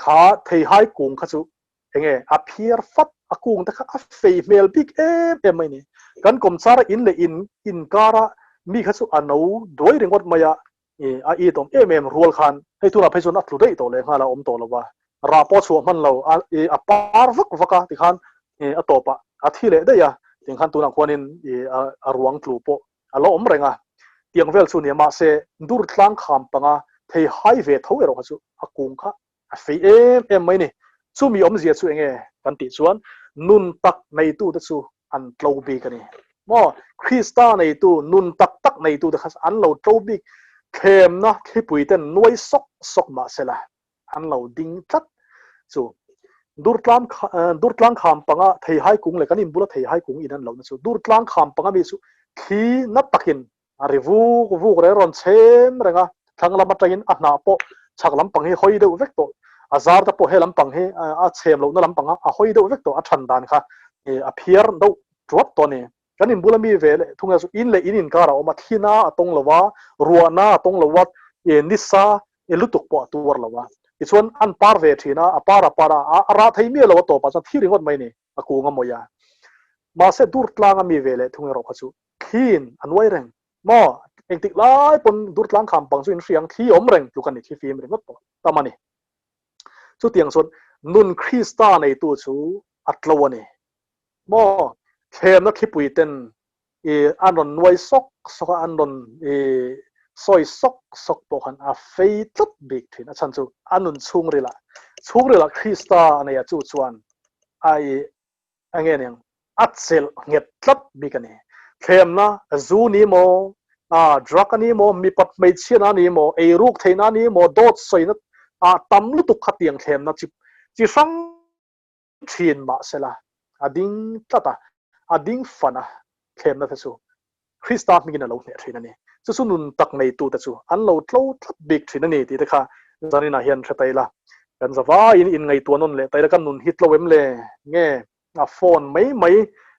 kha theihai kung kha chu Enge a phiar fat a kung te kha a fei hmel bik em em mai ni. Kan kawmchara in leh in inkara mi kha chu a no duai ringawt mai a, a it awm em em rual khan hei tunah phei chuan a tlu daih tawh leh nghal a awm tawh lo va, rah pawh a chhuah hman lo a, a par vak vak a tikhan a tawpah a thi leh daih a, tiang khan tunah khuanin a ruang tlu pawh a lo awm reng a, tiang vel chu nia mahse dur tlang kham panga thei hai ve tho erawh kha chu a kung kha A fei em em mai ni. Chumi awmzia chu enge kan tih chuan nun tak neitute chu an tlo bik a ni. Maw? Krista neitu, nun tak tak neitute kha an lo tlo bik. Thlemna thlipui ten nuai sawk sawk mah sela an lo ding tlat chu. Durtlang Durtlang kham panga theihai kung leh kan inbula theihai kung in an lohna chu Durtlang kham panga mi chu thli na takin A ri vuk vuk reng rawn chhem reng a, thlang lam atangin a hnah pawh chhak lampang hi hawi deuh vek tawh, a zar te pawh he lampang hi a chhem lohna lampang a hawi deuh vek tawh, a than dan kha a phiar deuh tuat tawh a ni. Kan inbula mi ve leh thung chu in leh in inkar a awm a, thina a tawng lo a, ruahna a tawng lo a, nisa lutuk pawh a tuar lo a. Tichuan an par ve thin a, a par a par a, a rah thei miah lo a tawpah chuan thi ringawt mai a ni, a kung a mawi a. Mahse Durtlang a mi ve leh thung erawh kha chu thliin a nuai reng maw? Engtik lai pawn Durtlang kham pang chu in hria ang, thli awm reng tluk a ni, thli fim ringawt pawh tam a ni. Chutiang chuan nun Krista neitu chu a tlo a ni maw? Thlemna thlipui ten i an rawn nuai sawk sawk a, an rawn i sawi sawk sawk pawh khan a fei tlat bik thin. A chhan chu a nun chhungrilah, chhungrilah Krista a nei a, chu chuan a i a nge niang a chelh nghet tlat bik a ni. Thlemna zu ni maw, a drug a ni maw, mipat hmeichhiatna a ni maw, eiruk theihna a ni maw, dawt sawina ah tam lutuk kha tiang thlemna chi chi hrang thin mahsela a ding tlat a, a ding fan a, thlemna te chu Krista hmingin a lo hneh thin a ni. Chu chu nun tak neitute chu an lo tlo tlat bik thin a ni tih te kha zaninah hian hre ta ila. Kan zavaiin inngaihtuah nawn leh ta ila kan nun hi tlo em le? Nge a phone mai mai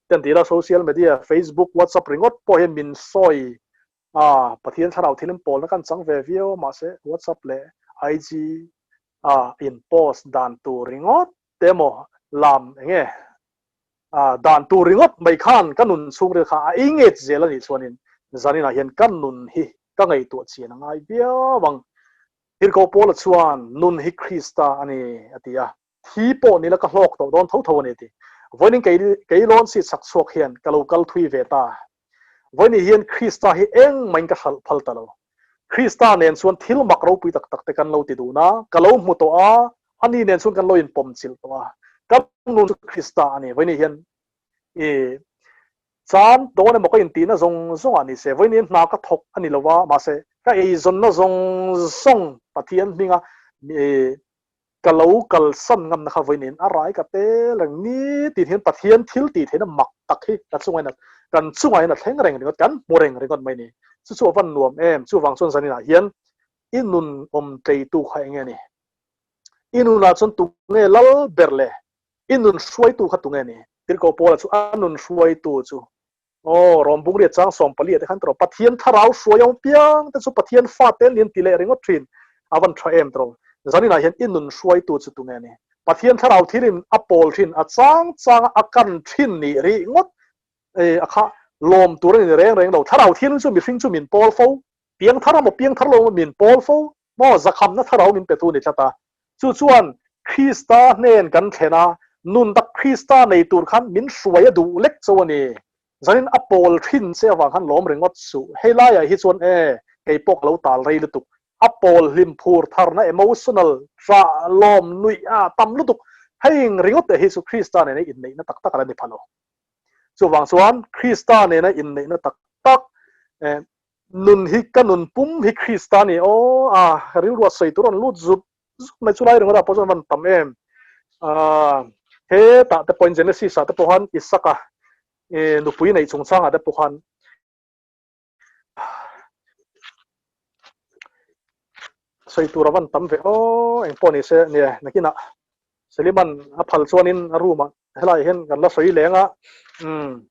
te an ti ila social media, Facebook, WhatsApp ringawt pawh hian min sawi a, Pathian thlarau thil in pawlna kan chang ve viau a mahse WhatsApp leh IG a in post dan tur ringawt te emaw lam enge a dan tur ringawt mai khan ka nun chhungril kha a engage zel a nih chuanin zaninah hian ka nun hi ka ngaihtuah chian a ngai viau ang. Tirhkoh Paula chuan nun hi Krista a ni a ti a, thi pawh nila ka hlawk tawh dawn tho tho a ni a ti. Vawiin kei kei lawn seat chak chhuak hian ka lo kal thui ve ta. Vawiin hian Krista hi engmahin ka hralh phal ta lo. Krista nen chuan thil mak ropui tak tak te kan lo ti dun a, ka lo hmu tawh a, ani nen chuan kan lo inpawm chilh tawh a. Ka nun chu Krista a ni. Vawiin hian i chan dawn emaw ka intihna zawng zawngah ni se, vawiin hian hna ka thawk a ni lo va, mahse ka eizawnna zawng zawng Pathian hminga i Ka lo kalsan ngamna kha vawiin a rai ka tel reng ni tin hian Pathian thil tih theihna mak tak hi ka chungah hian kan chungah hian a thleng reng ringawt, kan hmu reng ringawt mai ni. Chu chu a van nuam em? Chuvang chuan zaninah hian i nun awm tleitu kha eng nge ni? I nunah chuan tunge lal ber le? I nun hruaitu kha tunge ni? Tirhkoh Paula chu a nun hruaitu chu Aw, Rom Bungriat chang 14 te khan tawh Pathian thlarau hruai awm piang te chu Pathian fa te an ni an ti leh ringawt thin. A van tha em tawh. Zaninah hian i nun hruaitu chu tunge ni? Pathian thlarau thilin a pawl thin, a chang changa a kan thin nih ringawt a kha lawm tur a ni reng reng lo. Thlarau thilin chu mihring chu min pawl fo, piang thar emaw piang thar lo emaw min pawl fo maw zakhamna thlarau min petu ni tlat a. Chu chuan Krista hnen kan thlen a, nun tak Krista nei tur khan min hruai a duh lek cho a ni. Zanin a pawl thin che avang khan lawm ringawt suh. Hei laiah hi chuan e, kei pawh ka lo tal rei lutuk. A pawl hlim phur tharna emotional hrah lawm nuih a tam lutuk. Hei ringawt te hi chu Krista nena inneihna tak tak a la ni pha lo. Chuvang chuan Krista nena inneihna tak tak e, Nun hi ka nun pum hi Krista a ni aw a, rilru a sawi tur a rawn lut zut zut mai chu lai ringawt ah pawh chuan a van tam em. Aaa hetah te pawhin Genesis ah te pawh khan Isaka nupui neih chungchang ah te pawh khan sawi tur a van tam ve aw engpawh ni se nia nakinah Seliman a phal chuanin a room ah helai hian kan la sawi leng a umm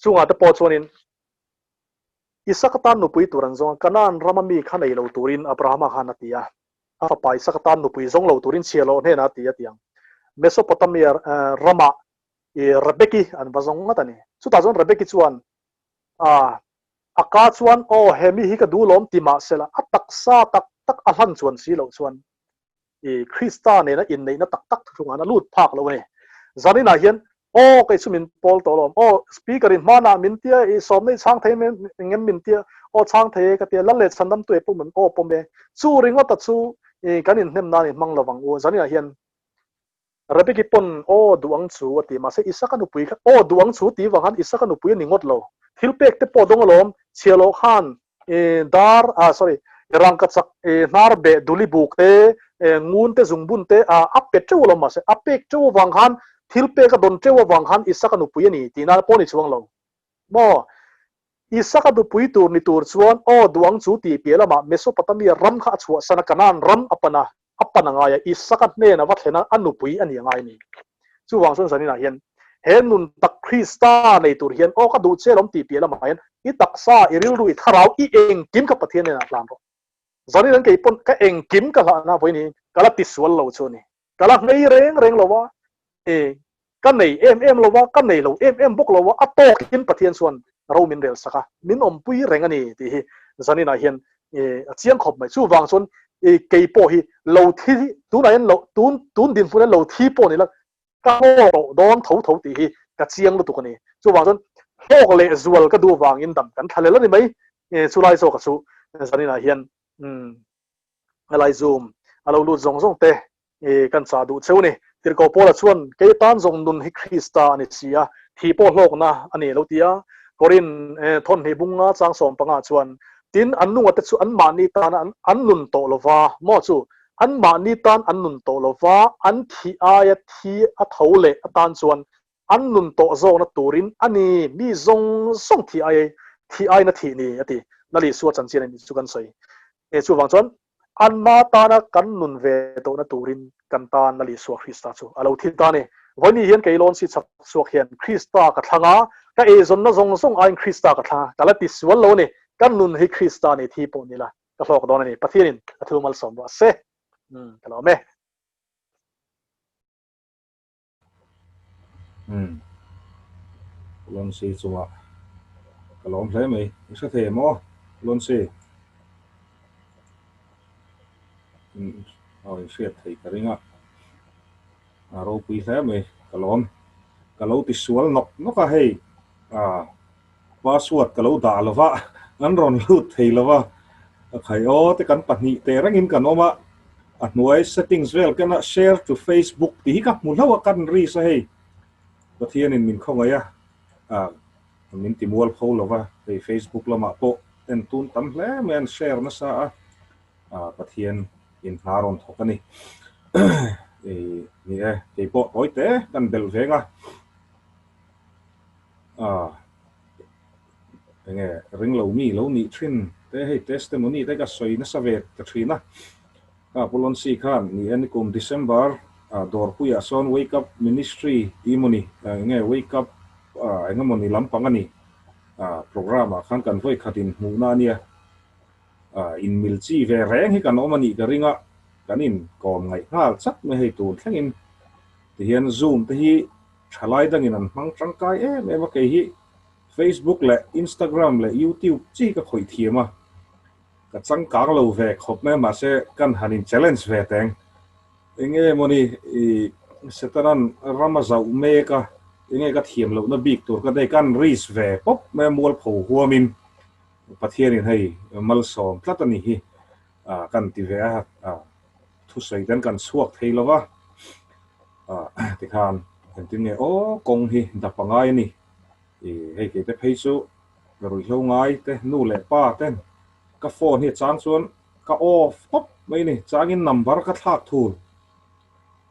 chungah te pawh chuanin Isaka tan nupui tur an zawng a, Kanaan rama mi kha nei lo turin Abrahama khan a ti a. A fapa Isaka tan nupui zawng lo turin chhiahhlawh hnenah a ti a ti ang. Mesopotamia ramah i Rebeki an va zawng ngat a ni. Chutah chuan Rebeki chuan a a ka chuan, Aw, he mi hi ka duh lawm ti mah sela, a taksa tak tak a hlan chuan si loh chuan i Krista nena inneihna tak tak thuthlungah an a lut phak lo a ni. Zaninah hian, Aw, kei chu min pawl tawh lawm. Aw, Speaker in hmanah min tia, i sawmna i chhang thei engem min tia, aw chhang thei e ka tia, lal leh chhandam tu e pawh min aw pawm e. Chu ringawta chu i kan inhnem nan i hmang lo vang u. Zaninah hian Rebeki pawn aw duh ang chu a ti, mahse Isaka nupui kha aw duh ang chu ti vang khan Isaka nupui a ni ngawt lo. Thil pek te pawh dawng alawm, chhiahloh khan i dar ah sorry rangkachak i hnar beh duli buk te ngun te zungbun te ah a pe teuh alawm mahse a pek teuh avang khan thil pek a dawn teuh avang khan Isaka nupui a ni tih nan pawh ni chuang lo maw Isaka nupui tur ni tur chuan aw duh ang chu tih piah lamah Mesopotamia ram kha a chhuahsan a Kanaan ram a pan a a pan a ngai a, Isaka hnena va thlen a, a nupui a ni a ngai a ni. Chuvang chuan zaninah hian he nun tak Krista nei tur hian aw ka duh che lawm tih piah lamah hian i taksa, i rilru, i thlarau, i engkim kha Pathian hnenah hlan rawh. Zanin an kei pawn ka engkim ka hlahna vawiin hi ka la tisual lo chu a ni. Ka la nghei reng reng lo a, e. Ka nei em em lo a, ka nei lo em em bawk lo a, a tawkin Pathian chuan ro min rel sak a, min awmpui reng a ni tih hi zaninah hian a chiang khawp mai. Chuvang chuan kei pawh hi lo thi, tunah hian lo, tun, tun dinhmunah hian lo thi pawh ni la, ka hlawk tawh dawn tho tho tih hi ka chiang lutuk a ni. Chuvang chuan hlawk leh zual ka duh avangin dam kan thla lel a ni mai. Chulai zawka chu zaninah hian helai Zoom a lo lut zawng zawng te kan chah duh cheu a ni. Tirhkoh Paula chuan, Kei atan zawng nun hi Krista a ni si a, thih pawh hlawkna a ni lo ti a. Korin thawnhnih bunga chang 15 chuan, Tin, an nungate chu anmahni tan an nun tawh lo va, maw chu, anmahni tan an nun tawh lo va, an thih aia thi a tho leh atan chuan an nun tawh zawkna turin a ni, mi zawng zawng thih ai thih aina thih ni, a ti. Lal Isua chanchin a nih chu kan sawi. He chuvang chuan anma tana kan nun ve tawhna turin kan tan Lal Isua Krista chu a lo thi ta a ni. Vawiin hian kei lawn si chak chhuak hian Krista ka thlang a, ka eizawnna zawng zawng aiin Krista ka thlang a, ka la ti sual lo a ni. Kan nun hi Krista ni thi pawh ni la, ka hlawk dawn a ni. Pathianin a thil malsawm rawh se. Ka lawm e. Umm. Lonsi chungah ka lawm hle mai. I hre thei em aw Lonsi? Umm aw i hriat thei ka ring a. A ropui hle mai ka lawm. Ka lo ti sual nawk nawk a hei. Ah. Password ka lo dah lo va, an rawn lut thei lo va, a khai aw te kan 2 te rengin kan awm a, a hnuai settings vel kena share to Facebook tih hi ka hmu hlauh a, kan risk a hei, Pathianin min khawngaih a, ah min ti mual pho lo va, hei Facebook lamah pawh en tun tam hle mai an share nasa a, ah Pathian in hna rawn thawk a ni. Ni e, keipawh tawi te kan belh veng a. Ah, enge ring lo mi lo nih thin te hei testimony te ka sawi nasa ve ta thin a. Ka Pu Lonsi khan ni e nikum December ah dawrpuiah sawn Wake Up Ministry tih emawni enge Wake Up ah engemawni lampang a ni ah program ah khan kan vawi khat in hmuhna a nia. Ah inmil chi ve reng hi kan awm a nih ka ring a, kan inkawm ngaih nghal chat mai hei tun thlengin tihian Zoom te hi Thalai dangin an hmang tangkai em em a, kei hi Facebook leh Instagram leh YouTube chi ka khawih thiam a, ka changkang lo ve khawp mai a, mahse kan han in challenge ve teng. Enge mawni i Setanan ram a zauh mek a, enge ka thiam lohna bik tur ka nei, kan risk ve pawp mai a, mualpho huamin Pathianin hei malsawm tlat a ni hi kan ti ve a, thusawi ten kan chhuak thei lo va. Ah tikhan engtin nge aw kawng hi dap a ngai a ni. Ih hei kei te phei chu ka ruihhlo ngai te nu leh pa ten ka phone hi a chang chuan ka off tawp mai a ni changin number ka thlak thul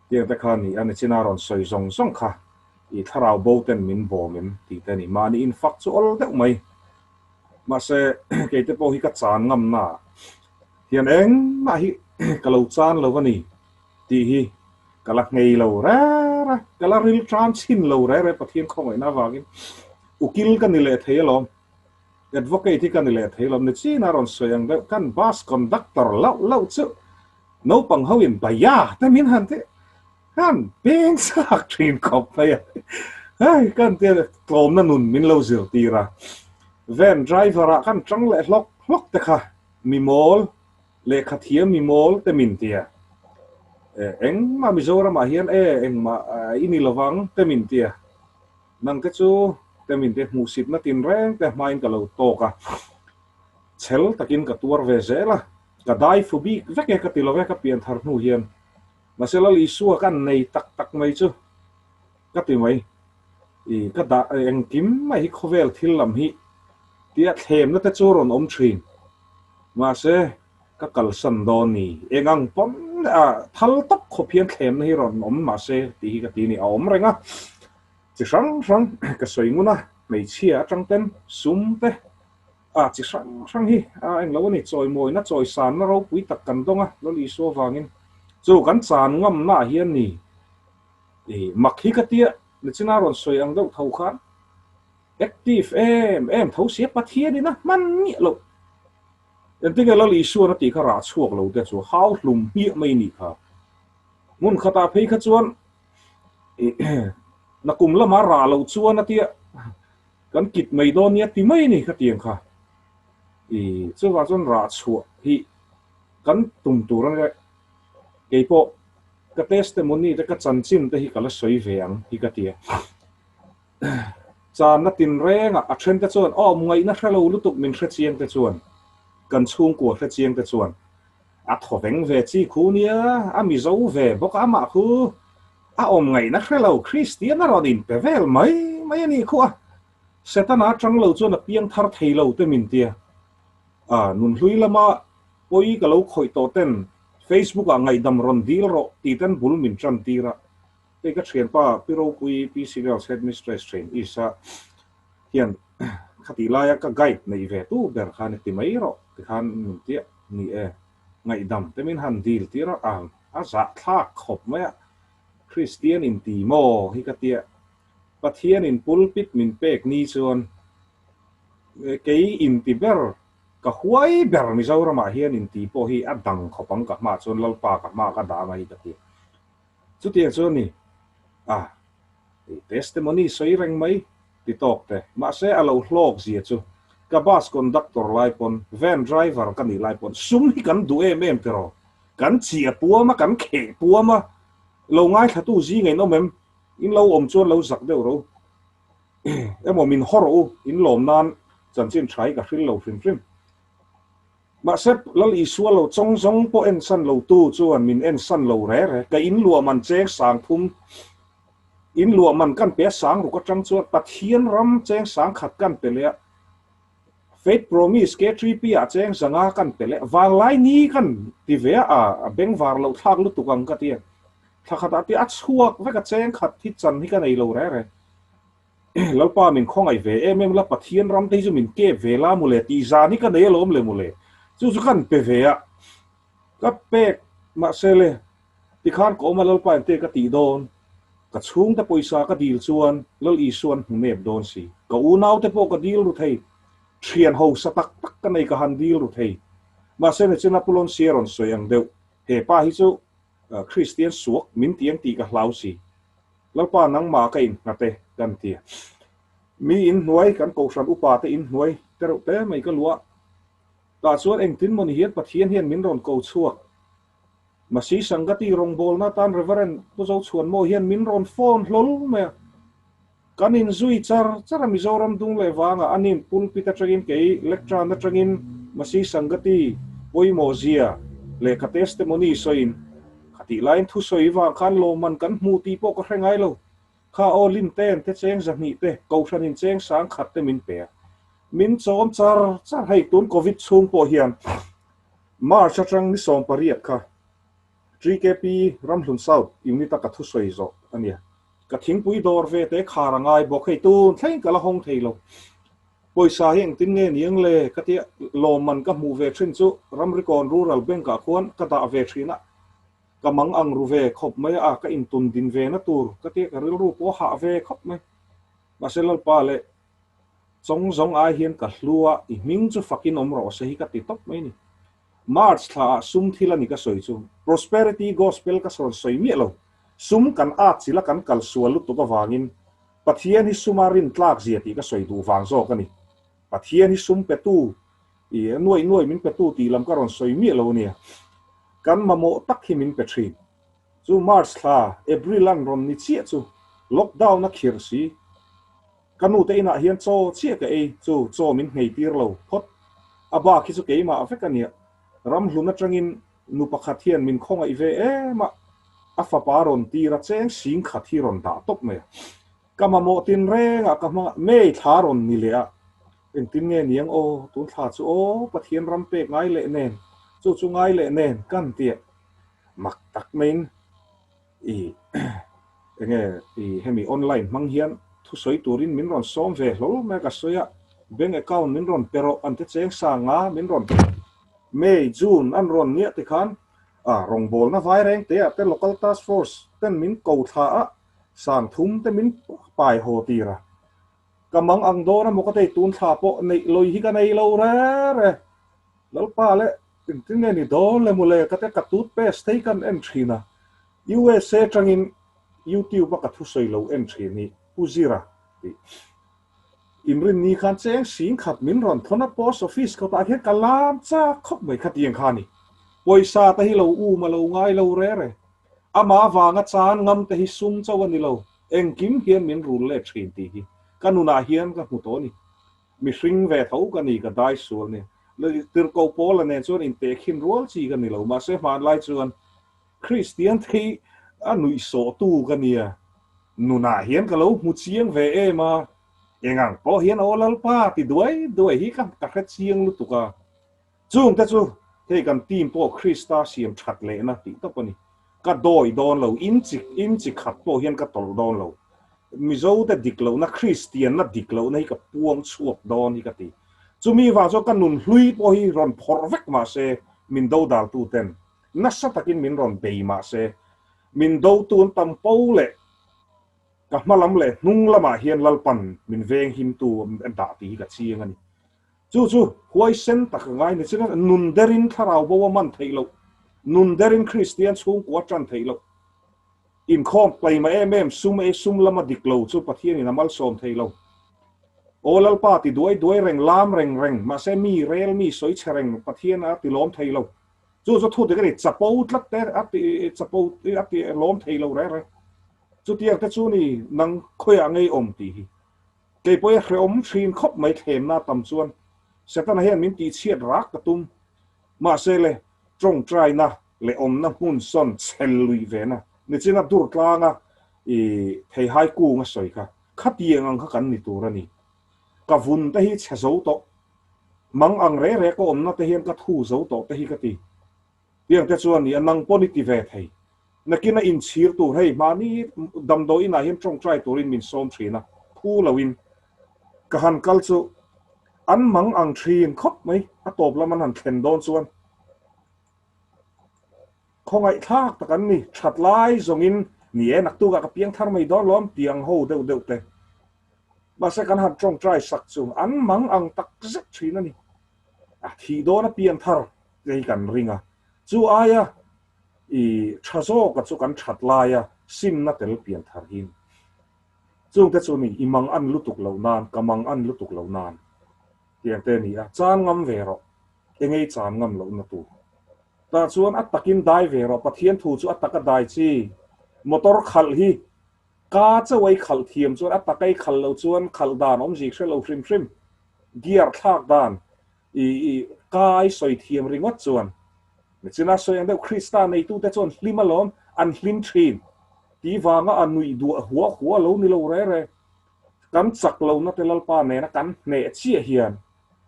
tiang te kha a ni a nichina rawn sawi zawng zawng kha ih thlarau bo ten min bawm em tih te a ni mahni infak chu awl deuh mai mahse kei te pawh hi ka chan ngamna hian engmah hi ka lo chan lo a ni. Tih hi ka la nghei lo re re, ka la ril tan chhin lo re re Pathian khawngaihna avangin ukil ka ni leh thei alawm, advocate hi ka ni leh thei alawm, nichin a rawn sawi ang deuh kan bus conductor lauh lauh chu naupang ho in bhaiya te min han ti khan peng chak thin khawp mai a, hei kan tia tlawmna nun min lo zirtir a, van driver ah kan tang leh hlawk hlawk te kha mi mawl Lehkha thiam mi mawl te min tia. Engmah Mizoramah hian e engmah i ni lovang te min tia. Nang te chu te min tia hmuhsitna tinreng te hmain ka lo tawk a. Chhel takin ka tuar ve zel a. Ka dai fu bik vek e ka ti lo e ka pian thar hnu hian. Mahse Lal Isua kan nei tak tak mai chu ka ti mai. I ka dah engkim mai hi khawvel thil lam hi tia thlemna te chu rawn awm thin. Mahse, ka kalsan dawn ni. Eng ang pawn a thal tak khawp hian thlemna hi rawn awm mahse tih hi ka ti a ni. A awm reng a, chi hrang hrang ka sawi ngun a, hmeichhia atang ten sum te a chi hrang hrang hi a englo a ni. Chawimawina, chawisanna ropui tak kan dawng a, Lal Isua vangin chu kan chan ngamna ah hian ni. I mak hi ka tia, nichina rawn sawi ang deuh tho khan Active em em tho sia Pathianin a hman miah loh. Engtinge Lal Isuan a tih kha rah chhuak lo te chu hau hlum hmiah mai nih kha. Hmun khatah phei kha chuan. Nakum lama rah loh chuan a tia kan kit mai dawn nia ti mai a ni khatiang kha. I chuvang chuan rah chhuah hi kan tum tur a nia. Keipawh ka testimony te ka chanchin te hi ka la sawi ve ang hi ka tia. Channa tinrengah a then te chuan awm ngaihna hre lo lutuk min hre chiang te chuan kan chhungkua hre chiang te chuan a thawveng ve chi khu nia, a mizo ve bawk a amah khu a awm ngaihna hre lo Kristian a rawn inpe vel mai mai a nih khu a, Setana atang lo chuan a piang thar thei lo te min tia. A nunhlui lama pawi ka lo khawih tawh ten Facebook ah ngaihdam rawn dil rawh tih ten bul min tan tir a. Hei ka thianpa Pi Ropui PC Girls Headmistress thin Isa hian khatih laia ka guide neih ve tu ber khan i ti mai rawh tikhan min tia ni e, ngaihdam te min han dil tir a ang a zahthlak khawp mai a, Kristian in ti maw hi ka tia Pathian in pulpit min pek ni chuan kei in ti ber ka huai ber Mizoramah hian in ti pawh hi a dang khawp ang ka hmaah chuan Lalpa ka hmaah ka dah anga hi ka tia. Chutiang chu a ni. A, i testimony sawi reng mai, ti tawk te. Mahse, a lo hlawk zia chu ka bus conductor lai pawn, van driver ka nih lai pawn sum hi kan duh em em tiraw? Kan chiah puam a, kan kheh puam a, lo ngaithlatu zingah in awm em? In lo awm chuan lo zak deuh ro. Emaw min haw rawh u, in lawm nan chanchin tha hi ka hril lo hrim hrim. Mahse, Lal Isua lo chawng zawng pawh ensan lo tu chuan min ensan lo re re. Ka in luah man cheng sang thum, in luah man kan pe a sang ruk atang chuan Pathian ram cheng sang khat kan pe leh a, Faith Promise K3P ah cheng zanga kan pe leh vanglai ni kan ti ve a, a bengvar loh thlak lutuk ang ka ti a. Thla khatah te a chhuak vek a cheng khat hi chan hi ka nei lo re re. Lalpa min khawngaih ve em em la, Pathian ram te hi chu min kep ve la mawle tih zan hi ka nei alawm le mawle. Chu chu kan pe ve a, ka pek mahse le tikhan ka awm a Lalpa in te ka tih dawn, ka chhungte pawisa ka dil chuan Lal Isua an hmu nep dawn si. Ka unaute pawh ka dil ru thei, thian hausa tak tak ka nei ka han dil ru thei. Mahse nichina Pu Lonsia rawn sawi ang deuh, he pa hi chu Kristian suak min ti ang tih ka hlau si. Lalpa nangmah ka innghat e, kan ti. Mi inhnuai, kan kohhran upa te inhnuai te reuh te mai ka luah. Tah chuan engtin maw ni hian Pathian hian min rawn ko chhuak. Masi Sangati rawngbawlna atan Reverend Pu Zochhuanmaw hian min rawn phone hlawl mai a. Kan inzui char char a Mizoram dung leh vangah anin pulpit atangin kei lectern atangin Masi Sangati pawimawh zia leh ka testimony sawiin khatih laiin thusawi vang khan lawmman kan hmu tih pawh ka hre ngai lo. Kha aw Lin ten te cheng zahnih te Kohhran in cheng sang khat te min pe a. Min chawm char char hei tun Covid chhung pawh hian March atang ni 18 kha TKP Ramhlun South unit a ka thusawi zawh a nia. Ka thingpui dawr ve te khar a ngai bawk, hei tun thleng ka la hawng thei lo. Pawisa hi engtin nge ni ang le? Ka tia lawmman ka hmuh ve thin chu Ramrikawn Rural Bank ah khuan ka dah ve thin a, ka mang ang ru ve khawp mai a, ka intun din ve na tur ka tia ka rilru pawh a hah ve khawp mai. Mahse Lalpa leh chawng zawng ai hian ka hlu a, i hming chu fakin awm rawh se hi ka ti tawp mai ni. March thla ah sum thil a ni ka sawi chu. Prosperity Gospel ka sawn sawi miah lo. Sum kan at chilh a kan kal sual lutuk avangin Pathian hi suma rin tlak zia tih ka sawi duh vang zawk a ni. Pathian hi sum petu i nuaih nuaih min petu tih lam ka rawn sawi miah lo a nia. Kan mamawh tak hi min pe thin. Chu March thla, April an rawn ni chiah chu lockdown a khirh si. Ka nute inah hian chaw chiah ka ei chu chaw min nghei tir lo phawt. A bak hi chu keimah vek a nia. Ramhlun atangin nu pakhat hian min khawngaih ve em a, a fapa rawn tir a cheng sing khat hi rawn dah tawp mai a. Ka mamawh tin rengah ka hmang a, May thla rawn ni leh a, engtin nge niang aw, tun thla chu aw Pathian ram pek ngai leh nen, chu chu ngai leh nen kan ti a, mak tak maiin I enge i hemi online hmang hian thusawi turin min rawn sawm ve hlawl mai a ka sawi a, bank account min rawn pe rawh an ti cheng sang a, min rawn May, June an rawn niah ti khan a rawngbawlna vai reng te ah te local task force ten min ko thla a, sang thum te min pai haw tir a, ka mang ang dawn a maw ka tei tun thla pawh neih lawi hi ka nei lo re re. Lalpa leh engtin nge ni dawn le mawle ka te ka toothpaste hi kan en thin a, USA tangin YouTube a ka thusawi lo en thin hi Pu Zira tih Inrinni khan cheng sing khat min rawn thawn a, Post Office kawtah hian ka lam chak khawp mai kha tiang kha a ni. Pawisa te hi lo um a lo ngai lo re re. Amah avanga chan ngam te hi sum chauh a ni lo, engkim hian min rul let thin tih hi ka nunah hian ka hmu tawh a ni. Mihring ve tho ka ni, ka dai sual a ni. Tirhkoh Paula nen chuan intehkhin rual chi ka ni lo, mahse hmanlai chuan Kristian thei a nuihsawhtu ka nia, nunah hian ka lo hmu chiang ve em a, engang pawh hian aw Lalpa ti duai duai hi ka ka hre chiang lutuk a. Chungte chu hei kan team pawh Krista siam that lehna tih tawp a ni. Ka dawi dawn lo, inchi inchi khat pawh hian ka tawlh dawn lo. Mizote dik lohna, Kristianna dik lohna hi ka puang chhuak dawn hi ka ti. Chumi vang chuan ka nun hlui pawh hi rawn phawrh vek mahse min dodaltu ten Nasa takin min rawn bei mah se, min dotu an tam po leh ka hma lam leh hnung lamah hian Lalpan min veng himtu a dah tih hi ka chiang a ni. Chu chu huaisen tak a ngai ni chin a, nun derin thlarau bo a man theih loh, nun derin Kristian chhungkua a tan theih loh, inkhawm taima em em sum ei sum lama dik lo chu Pathianin a malsawm thei lo. Aw Lalpa ti duai duai reng, lam reng reng, mahse mi rel mi sawi chhe reng Pathian a ti lawm thei lo. Chu chu thu dik a ni, chapo tlat te a ti chapo a ti lawm thei lo reng reng. Chutiang te chu ni nang khawiah ngei awm tih hi. Kei pawh i hrehawm thin khawp mai thlemna tam chuan Setana hian min tihchhiat rak ka tum. Mahse le tawngtaina leh awmna hmun sawn chhel lui ve na nichina dur tlanga i theihai kung a sawi kha khatiang ang kha kan ni tur a ni. Ka vun te hi chhe zo tawh. Mang ang reh reh ka awmna te hian ka thu zo tawh te hi ka ti. Tiang te chuan ni a nang pawn i ti ve thei. Nakin a inchhir tur hei mahni damdawi inah hian tawngtai turin min sawm thin a, phu loin ka han kal chu an mang ang thin khawp mai a tawp lam an han thlen dawn chuan khawngaihthlak tak an ni, that lai zawngin ni e naktukah ka piang thar mai dawn lawm tiang ho deuh deuh te. Mahse kan han tawngtai sak chu an mang ang tak zet thin a ni. A thih dawn a pian thar te hi kan ring a, chu aia i tha zawka chu kan that laia simna tel pian thar hi ni. Chungte chu ni i mang an lutuk loh nan, ka mang an lutuk loh nan tiang te a ni a, chan ngam ve rawh, engei chan ngam lohna tur. Tah chuan a takin dai ve rawh, Pathian thu chu a taka dai chi, motor khalh hi Ka chauh a i khalh thiam chuan a tak a i khalh loh chuan khalh dan awm zik hre lo hrim hrim. Gear thlak dan i i ka i sawi thiam ringawt chuan Nichina sawi ang deuh Krista neitute chuan hlim alawm an hlim thin tih vanga a nuih duah huah huah lo ni lo re re. Kan chak lohna te Lalpa nena kan hneh chiah hian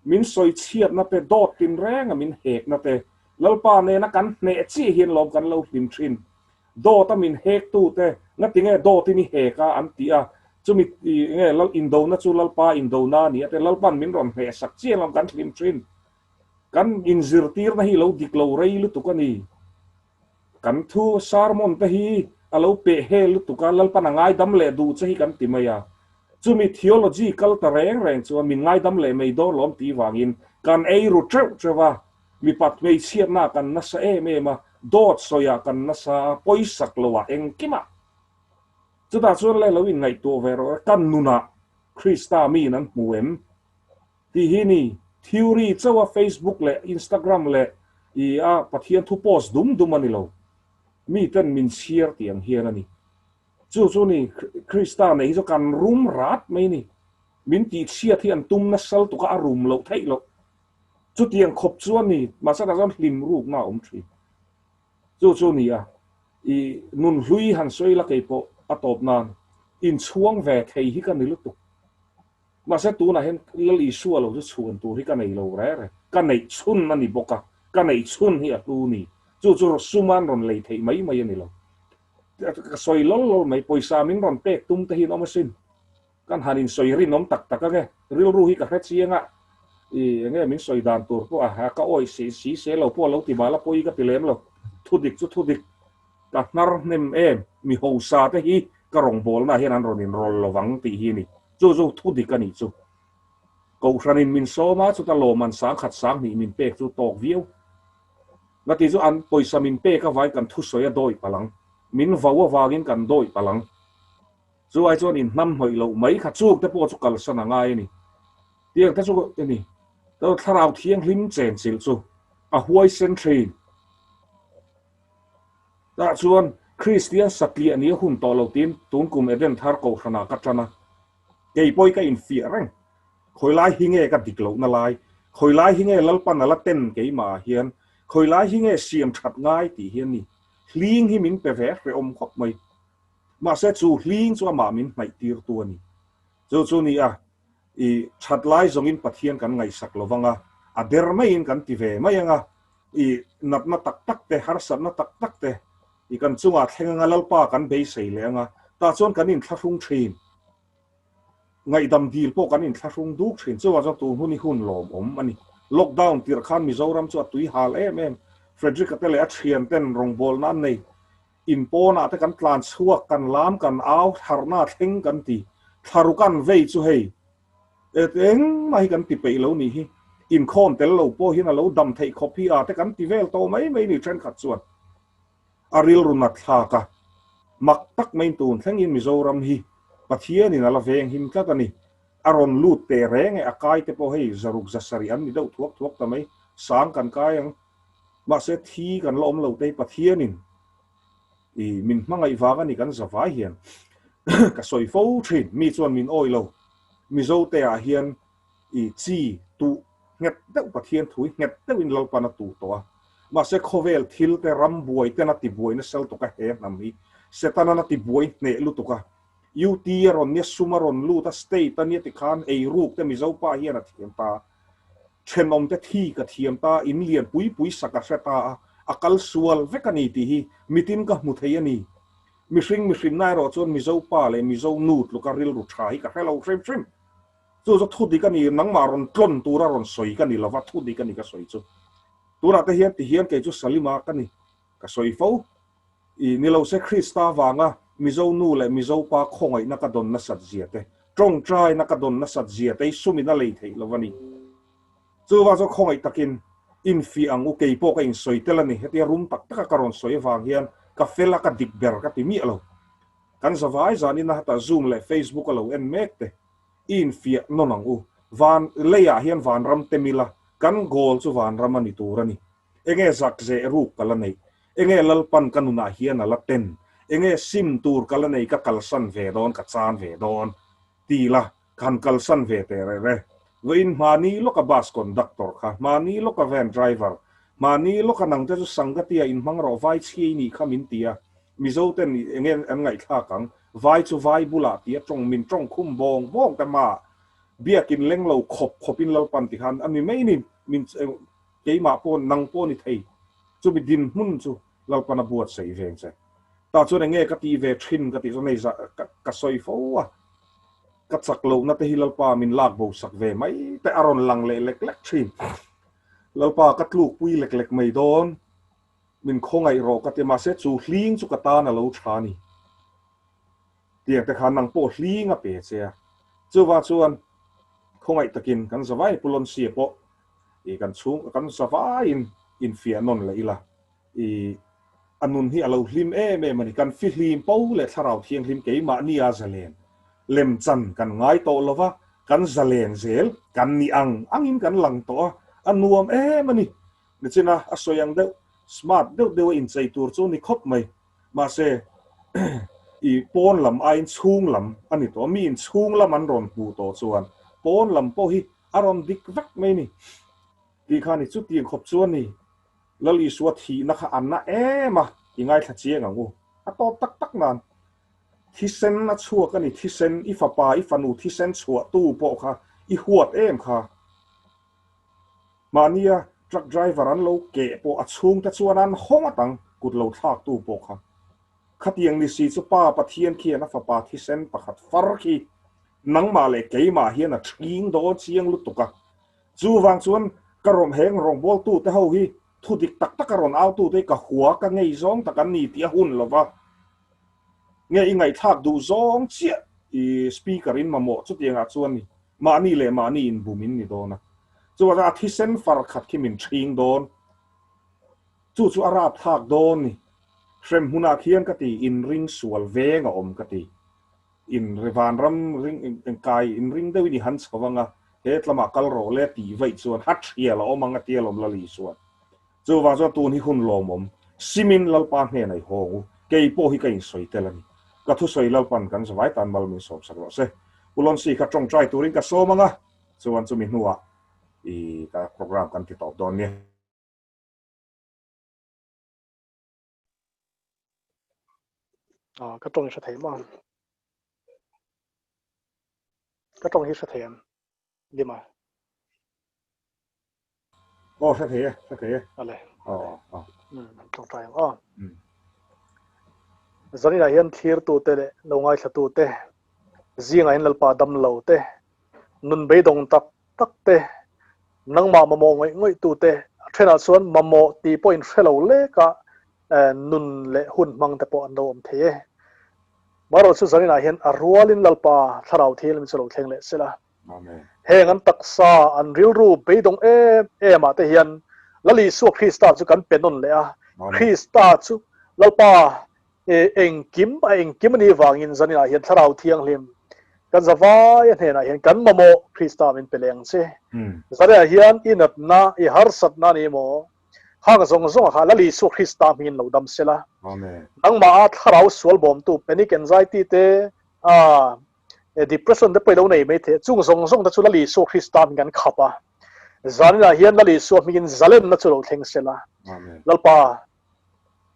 min sawi chhiatna te dawt tinrenga min hekna te Lalpa nena kan hneh chiah hian lawm kan lo hlim thin. Dawt a min hek tu te ngati nge dawt in i hek a an ti a, chumi nge lal indona chu Lalpa indona a ni a te Lalpan min rawn hneh sak chiang lo kan hlim thin. Kan inzirtirna hi lo dik lo rei lutuk a ni. Kan thu sermon te hi a lo peh hel lutuk a, Lalpan a ngaidam leh duh che hi kan ti mai a. Chumi theology kal ta reng reng chuan min ngaidam leh mai dawn lawm tih vangin kan ei ru teuh teuh a, Mipat hmeichhiatna kan nasa em em a, dawt sawiah kan nasa a, pawisak loah engkimah. Chutah chuan le lo inngaihtuah ve rawh e, kan nunah Krista miin an hmu em? Tih hi ni, theory chauha Facebook leh Instagram leh i a Pathian thu post dum dum a ni lo. Miten min chhiar tih ang hian a ni. Chu chu ni, Krista nei hi chu kan rum rat mai ni. Min tihchhiat hi an tum nasal tuka a rum loh theih loh. Chutiang khawp chuan ni, mahse tah chuan hlim rukna a awm thin. Chu chu ni a, i nun hlui han sawi la kei pawh a tawp nan inchhuang ve thei hi ka ni lutuk. Mahse tunah hian Lal Isua lo chu chhuan tur hi ka nei lo re re. Ka neih chhun a ni bawk a, ka neih chhun hi a hlu ni. Chu chu suman rawn lei theih mai mai a ni lo. Ka sawi lawl lawl mai, pawisa min rawn pek tum te hi an awm asin. Kan han insawi rinawm tak tak ange, rilru hi ka hre chiang a, i enge min sawi dan tur pawh a ka awih si si se lo pawh lo ti mah la pawi ka ti lem lo, thudik chu thudik ka hnar hnem em, mi hosa te hi ka rawngbawlna ah hian an rawn inrawl lo vang tih hi a ni, chu chu thudik a nih chu. Kohhranin min sawm a, chuta lawmman sangkhat sanghnih min pek chu tawk viau. Ngati chu an pawisa min pek avangin kan thusawi a dawi palh ang. Min vau avangin kan dawih palh ang. Chu ai chuan inhnamhnawih loh mai kha chuk te pawh chu kalsan a ngai a ni. Tiang te chu a ni. Thlarau Thianghlim chenchilh chu a huaisen thin. Tah chuan Kristian satliah ni a hun tawh lo tiin tun kum Eden thar kohhranah ka tan a. Kei pawh hi ka infiah reng. Khawi lai hi nge ka dik lohna lai? Khawi lai hi nge Lalpan a la ten keimah ah hian? Khawi lai hi nge siam that ngai tih hi a ni. Hling hi min pe ve hrehawm khawp mai. Mahse chu hling chu amah min hnaih tirtu a ni. Chu chu ni a, i that lai zawngin Pathian kan ngaihsak lo vang a, a der maiin kan ti ve mai ang a, i natna tak tak te, harsatna tak tak te i kan chungah thleng anga Lalpa kan beisei leh anga, tah chuan kan inthlahrung thin. Ngaihdam dil pawh kan inthlahrung duk thin. Chuvang chuan tun hun hi hun lawmawm a ni. Lockdown tirh khan Mizoram chu a tui hal em em. Frederick-a te leh a thian ten rawngbawlna an nei. In pawnah te kan tlan chhuak, kan lam, kan au, tharna thleng kan ti. Thlaruk an vei chu hei. Et engmah hi kan ti peih lo nih hi. Inkhawm tel lo pawh hian a lo dam theih khawp hi a te kan ti vel tawh mai mai ni thenkhat chuan. A rilru nat thlak a, mak tak maiin tun thlengin Mizoram hi Pathianin a la veng him tlat a ni. A rawn lut teh reng e, a kai te pawh hei zaruk zasarih an ni deuh thuak thuak ta mai. Sang kan kai ang. Mahse thi kan la awm lo te hi Pathianin i min hmangaih vang a ni kan zavai hian ka sawi fo thin. Mi chuan min awih lo. Mizo te ah hian i chi tuh nghet deuh Pathian thu hi nghet deuhin Lalpan a tuh tawh a. Mahse khawvel thil te ram buai ten a ti buai nasa lutuk a he hnam hi Setanan a ti buai hneh lutuk a. UT a rawn nia sum a rawn lut a state a nia tikhan eiruk te Mizo pa hian a thiam ta. Thenawm te thi ka thiam ta in lian pui pui sak a hre ta a a kal sual vek a ni tih hi mitin ka hmu thei a ni. Mihring mihrinna erawh chuan Mizo pa leh Mizo nu tluka rilru tha hi ka hre lo hrim hrim. Chu chu thu dik a ni, nangmah rawn tlawn tura rawn sawi ka ni lova, thu dik a ni ka sawi chu. Tunah te hian tihian kei chu Salima ka ni, ka sawi fo. I ni lo se Krista vanga Mizo nu leh Mizo pa khawngaihna ka dawn nasat zia te, tawngtaina ka dawn nasat zia te hi sumin a lei theih lo a ni. Chuvang chuan khawngaih takin infiah ang u, kei pawh ka insawi tel a ni. Hetia rum tak taka ka rawn sawi avang hian ka fel a, ka dik ber ka ti miah lo. Kan zavai zanin a hata Zoom leh Facebook a lo en mek te i infiah nawn ang u. Van leiah hian vanram te mila kan goal chu vanram a ni tur a ni. Enge zak zeh ruk ka la neih? Enge Lalpan ka nunah hian a la ten? Enge sim tur ka la nei ka kalsan ve dawn ka chan ve dawn? Ti la, ka han kalsan ve teh reh re. Vawiin hmani lawka bus conductor kha, hmani lawka van driver, hmani lawka nangte chu Sangatia inhmang rawh vai chhiai nih kha min ti a, Mizo ten enge an ngaihthlak ang, vai chu vai bulah tia tawng min tawng khum bawng bawng te hmaah biakin leng lo khawp khawpin Lalpan ti khan a mi mai ni min keimah pawh nang pawh ni thei chumi dinhmun chu Lalpan a buatsaih veng che. Tah chuan enge ka tih ve thin ka tih chuan hei zah ka sawi fo a, ka chak lohna te hi Lalpa min lak bo sak ve mai te a rawn lang leh lek lek thin. Lalpa ka tlukpui lek lek mai dawn. Min khawngaih rawh ka ti mahse chu hling chu ka tan a lo tha ni. Tiang te khan nang pawh hling a pe che a. Chuvang chuan khawngaih takin kan zavai Pu Lonsia pawh i kan chhung kan zavaiin infiah nawn leh ila i a nun hi a lo hlim em em a ni. Kan fihlim po leh thlarau thianghlim keimahni a zalen lemchan kan ngai tawh lova kan zalen zel kan nih ang angin kan lang tawh a, a nuam em a ni. Nichina a sawi ang deuh, smart deuh deuh a inchei tur chu ni khawp mai. Mahse, i pawn lam aiin chhung lam a ni tawh a, mi in chhung lam an rawn hmuh tawh chuan pawn lam pawh hi a rawn dik vek mai ni. Tih kha ni chutiang khawp chu a ni. Lal Isua thihna kha a na em a, i ngaithla chiang ang u. A tawp tak tak nan thisen a chhuak a ni, thisen, i fapa, i fanu thisen chhuahtu pawh kha i huat em kha. Mahnia truck driver an lo keh pawh a chhungte chuan an hawng at ang, kut lo thlaktu pawh kha. Khatiang ni si chu Pa Pathian khian a fapa thisen pakhat far khi nangmah leh keimah hian a ṭhing dawn chiang lutuk a. Chuvang chuan ka rawn heng rawngbawltute ho hi thu dik tak taka rawn autute hi ka hua ka ngei zawng tak an ni tih a hun lo va. Nge i ngaihthlak duh zawng chiah i speaker in mamawh chutiangah chuan ni. Mahni leh mahni inbum in ni dawn a, chuvang a thisen far khat khi min ṭhing dawn. Chu chu a rapthlak dawn ni. Hrem hmunah khian ka ti, inring sual veng a awm ka ti. In vanram ring kai inring deuhin i han chho vang a, he tlamah kal rawh le tih vaih chuan ha thial a awm ang a tia lawm Lal Isuan. Chuvang chuan tun hi hun lawmawm, simin Lalpa hnenah i hawng u, kei pawh hi ka insawi tel a ni. Ka thusawi Lalpan kan zavai tan mal min sawmsak rawh se. Pu Lonsi kha tawngtai turin ka sawm ang a, chuan chumi hnuah i ka program kan ti tawp dawn nia. Ah, ka tawng i hre thei maw? Ka tawng hi hre thei em? Lima. Aw, hre thei e, hre thei e. Ale. Aw, aw. Mm, tawngtai ang aw. Mm. Zaninah hian thlirtute leh lo ngaithlatute, zingah hian Lalpa dam lo te, nun beidawng tak tak te, nangmah mamawh ngawih ngawih tute, a thenah chuan mamawh tih pawh in hre lo leka nun leh hun hmang te pawh an lo awm thei e. Marawh chu zaninah hian a rualin Lalpa thlarau thianghlim chu lo thleng leh sela. Heng an taksa, an rilru beidawng em em ah te hian Lal Isua Krista chu kan pe nawn leh a. Krista chu Lalpa engkim a engkim a nih vangin zaninah hian Thlarau Thianghlim kan zavaia hnenah hian kan mamawh Krista min pe leh ang che. Zaninah hian i natna, i harsatna a ni maw? Khang zawng zawngah kha Lal Isua Krista hmingin lo dam sela. Nangmah a Thlarau sual bawmtu panic anxiety te, a depression te pawh i lo nei mai thei a, chung zawng zawng te chu Lal Isua Krista hmingin an khap a. Zaninah hian Lal Isua hmingin zalenna chu lo thleng sela. Lalpa,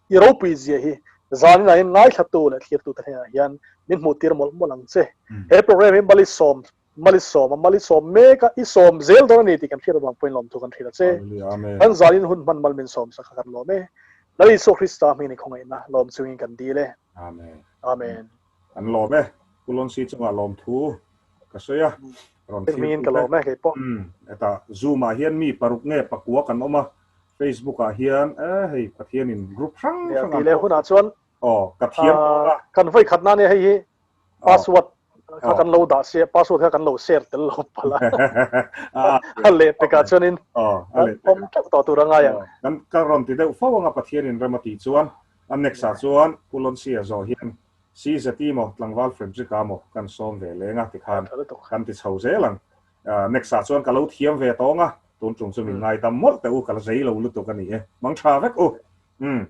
i ropui zia hi zaninah hian ngaithlatu leh thlirtu te hnenah hian min hmuh tir mawlh mawlh ang che. He program hi Malisawm, Malisawm a Malisawm mek a, i sawm zel dawn a ni tih kan hriat avang pawhin lawmthu kan hrilh a che. Kan zanin hun hman mal min sawm sak kha kan lawm e. Lal Isua Krista hmingin i khawngaihna lawm chungin kan dil e. Amen. Amen. An lawm e. Pu Lonsi chungah lawmthu ka sawi a. Rawn thlir Hmingin ka lawm e kei pawh. Umm hetah Zoom ah hian mi paruk nge pakua kan awm a, Facebook ah hian eh hei Pathian in group hrang hrang ah. Tih leh hunah chuan aw ka thiam tawh a. Kan vawi khat na nia hei hi password kha kan lo dah sia password kha kan lo share tel lo palh a. A leh pekah chuanin kan awm teuh tawh tur a ngai ang. Kan ka rawn ti deuh fo ang a Pathian in rem a tih chuan a next ah chuan Pu Lonsi a zawh hian CZT maw tlangval Frederick-a maw kan sawm ve leng a tikhan kan ti chho zel ang. Next ah chuan ka lo thiam ve tawng a, tun tum chu min ngaidam mawlh teh u, ka la zei lo lutuk a ni e. Mang tha vek u. Umm.